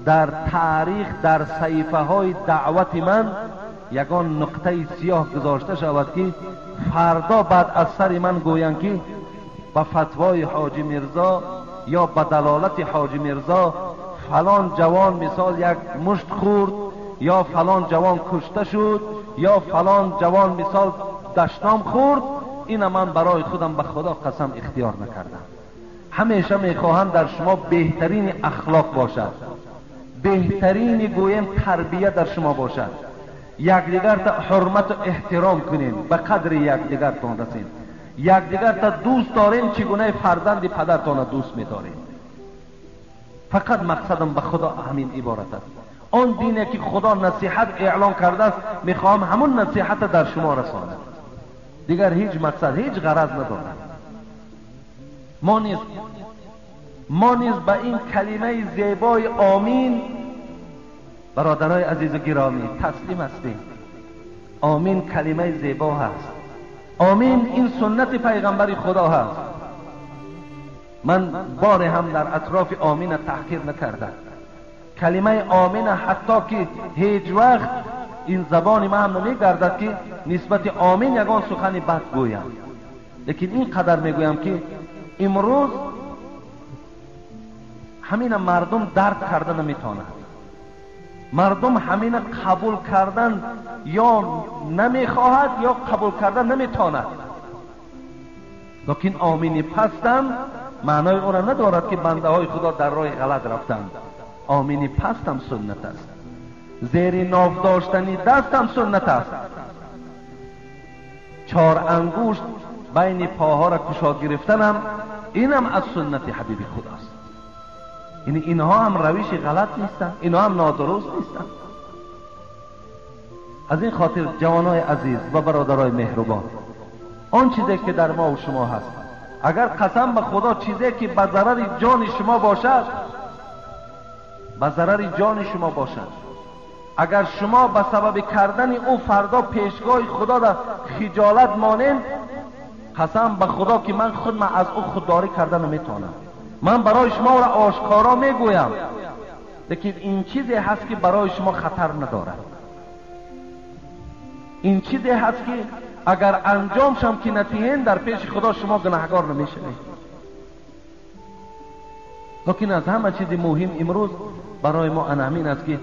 дар таърих, дар саҳифаҳои даъвати ман ягон нуқтаи сиёҳ гузошта шавад ки фардо баъд аз сари ман гӯянд ки ба фатвои ҳоҷи Мирзо ё ба далолати ҳоҷи Мирзо фалон ҷавон мисол як мушт хӯрд, ё фалон ҷавон кушта шуд, ё фалон ҷавон мисол дашном хӯрд. Ина ман барои худам ба Худо қасам ихтиёр накардам. Ҳамеша мехоҳам дар шумо беҳтарини ахлоқ бошад, беҳтарини гӯем тарбия дар шумо бошад, якдигарта ҳурмату эҳтиром кунем, ба қадри якдигартон расем, якдигарта дӯст дорем, чӣ гунаи фарзанди падартона дӯст медорем. Фақат мақсадам ба Худо ҳамин иборат аст. Он дине ки Худо насиҳат эълон кардааст, мехоҳам ҳамон насиҳата дар шумо расонам. Дигар ҳеҷ мақсад, ҳеҷ ғараз надорам. Мо низ ба ин калимаи зебои омин, бародарои азизу гиромӣ, таслим ҳастем. Омин калимаи зебо ҳаст. Омин ин суннати пайғамбари Худо ҳаст. Ман боре ҳам дар атрофи омина таҳқир накардам. Калимаи омина ҳатто ки ҳеҷ вақт ин забони ман ҳам намегардад ки нисбати омин ягон сухани бад гӯям, лекин ин қадар мегӯям ки имрӯз ҳамина мардум дарк карда наметавонад, мардум ҳамина қабул кардан ё намехоҳад ё қабул кардан наметавонад. Лекин омини пастам маънои онро надорад ки бандаҳои Худо дар роҳи ғалат рафтанд. Омини пастам суннат аст, зери ноф доштани дастам суннат аст. Чор ангушт байни поҳоро кушод гирифтанам инам аз суннати ҳабиби Худост. Яъне инҳо ҳам равиши ғалат нестанд, инҳо ҳам нодуруст нестанд. Аз ин хотир ҷавонои азиз ва бародарои меҳрубон, он чизе ки дар мо ва шумо ҳаст, агар қасам ба Худо чизе ки ба зарари ҷони шумо бошад, ба зарари ҷони шумо бошад, агар шумо ба сабаби кардани ӯ фардо пешгоҳи Худо дар хиҷолат монед, қасам ба Худо ки ман худам аз ӯ худдорӣ карда наметавонам. Ман барои шумо ро ошкоро мегӯям, лекин ин чизе ҳаст ки барои шумо хатар надорад. Ин чизе ҳаст ки агар анҷом шам ки натиҳен, дар пеши Худо шумо гунаҳгор намешавед. Лекин аз ҳама чизи муҳим имрӯз барои мо ана ҳамин аст, ки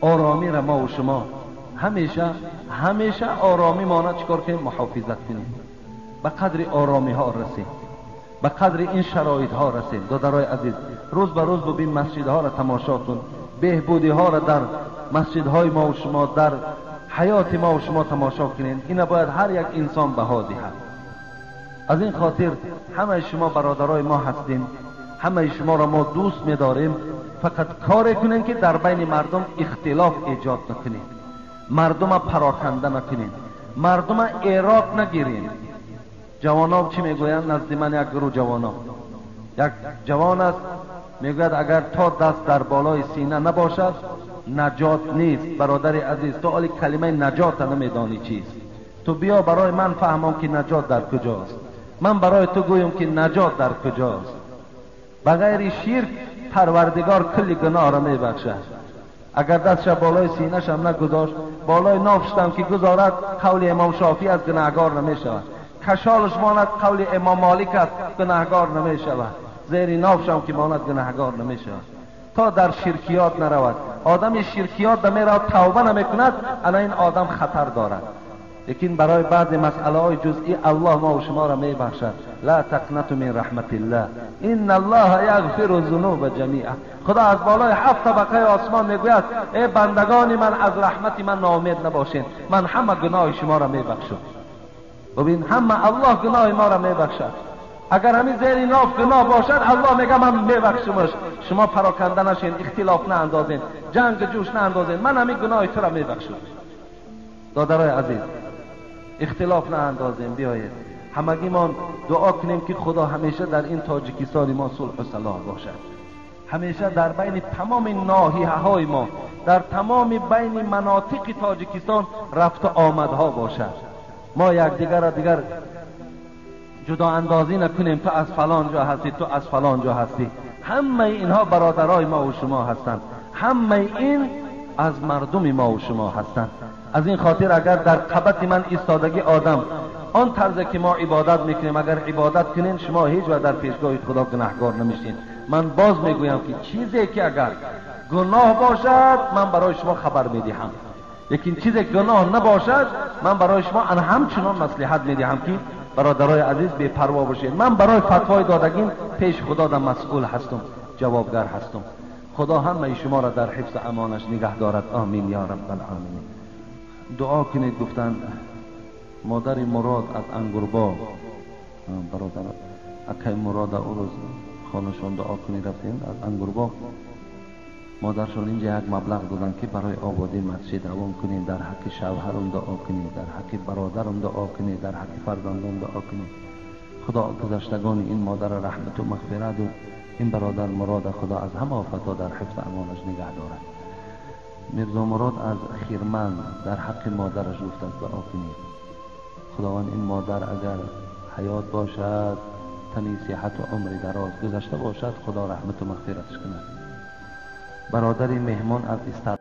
оромиро мо ва шумо ҳамеша ҳамеша оромӣ мона чикор кунем? Муҳофизат кунем, ба қадри оромиҳо расем, ба қадри ин шароитҳо расем. Додарои азиз, рӯз ба рӯз бубин, масҷидҳоро тамошо кун, беҳбудиҳоро дар масҷидҳои мо ва шумо, дар ҳаёти мо ва шумо тамошо кунед. Ина бояд ҳар як инсон баҳо диҳад. Аз ин хотир ҳамаи шумо бародарои мо ҳастем, ҳамаи шуморо мо дӯст медорем. Фақат коре кунем, ки дар байни мардум ихтилоф эҷод накунем, мардума пароканда накунем, мардума эрод нагирем. Ҷавонон чӣ мегӯянд? Назди ман як гурӯҳ ҷавонон, як ҷавон аст, мегӯяд агар то даст дар болои сина набошад, наҷот нест. Бародари азиз, ту оли калимаи наҷота намедонӣ чист. Ту биё барои ман фаҳмон, ки наҷот дар куҷост. Ман барои ту гӯям, ки наҷот дар куҷост. Ба ғайри ширк Парвардигор кулли гуноҳро мебахшад. Агар дастша болои синашам нагузошт, болои нофшам ки гузорад, қавли имом Шофӣ аз гунаҳгор намешавад. Кашолш монад, қавли имом Молик аст, гунаҳгор намешавад. Зери нофшам ки монад, гунаҳгор намешавад. То дар ширкиёт наравад. Одами ширкиёт намеравад, тавба намекунад, ана ин одам хатар дорад. Лекин барои баъзе масъалаҳои ҷузъӣ Аллоҳ мо ва шуморо мебахшад. Ла тақнату мин раҳматиллаҳ, инна Аллоҳа яғфиру зунуба ҷамиа. Худо аз болои 7 табақаи осмон мегӯяд: эй бандагони ман, аз раҳмати ман ноумед набошед, ман ҳама гуноҳи шуморо мебахшам. Бубин, ҳама Аллоҳ гуноҳи моро мебахшад. Агар ҳамин зери ноф гуноҳ бошад, Аллоҳ мегӯяд ман мебахшумаш. Шумо пароканда нашед, ихтилоф наандозед, ҷанг ҷӯш наандозед, ман ҳамин гуноҳи туро мебахшам. Додарои азиз, ихтилоф наандозем, биёед ҳамагимон дуо кунем, ки Худо ҳамеша дар ин Тоҷикистони мо сулҳу салоҳ бошад, ҳамеша дар байни тамоми ноҳияҳои мо, дар тамоми байни манотиқи Тоҷикистон рафту омадҳо бошад. Мо якдигарро дигар ҷудоандозӣ накунем. Ту аз фалон ҷо ҳастӣ, ту аз фалон ҷо ҳастӣ. Ҳамаи инҳо бародарои мо ва шумо ҳастанд, ҳамаи ин аз мардуми мо ва шумо ҳастанд. Аз ин хотир агар дар қабати ман истодагӣ одам он тарзе ки мо ибодат мекунем, агар ибодат кунем, шумо ҳеҷ вақт дар пешгоҳи Худо гунаҳгор намешед. Ман боз мегӯям, ки чизе ки агар гуноҳ бошад, ман барои шумо хабар медиҳам, лекин чизе гуноҳ набошад, ман барои шумо ҳамчунон маслиҳат медиҳам, ки бародарои азиз бепарво бошед. Ман барои фатвои додагим пеш Худо дар масъул ҳастам, ҷавобгар ҳастам. Худо ҳамаи шуморо дар ҳифзи амонаш нигаҳ дорад. Омин ё раббалъоламин. Дуо кунед, гуфтанд модари Мурод аз Ангурбоғ, бародар акай Мурод ӯ рӯз хонашон дуо кунед рафтем аз Ангурбоғ. Модаршон инҷа як маблағ доданд, ки барои ободии масҷид равон кунед, дар ҳаққи шавҳарам дуо кунед, дар ҳаққи бародарам дуо кунед, дар ҳаққи фарзандон дуо кунед. Худо гузаштагони ин модарро раҳмату мағфират ва ин бародар Мурода Худо аз ҳама офатҳо дар ҳифзи амонаш нигаҳ дорад. Мирзо Мурод аз Хирман дар ҳаққи модараш гуфтааст дуо кунед. Худованд ин модар агар ҳаёт бошад, тани сиҳату умри дароз гузашта бошад, Худо раҳмату мағфираташ кунад. Бародари меҳмон аз Истар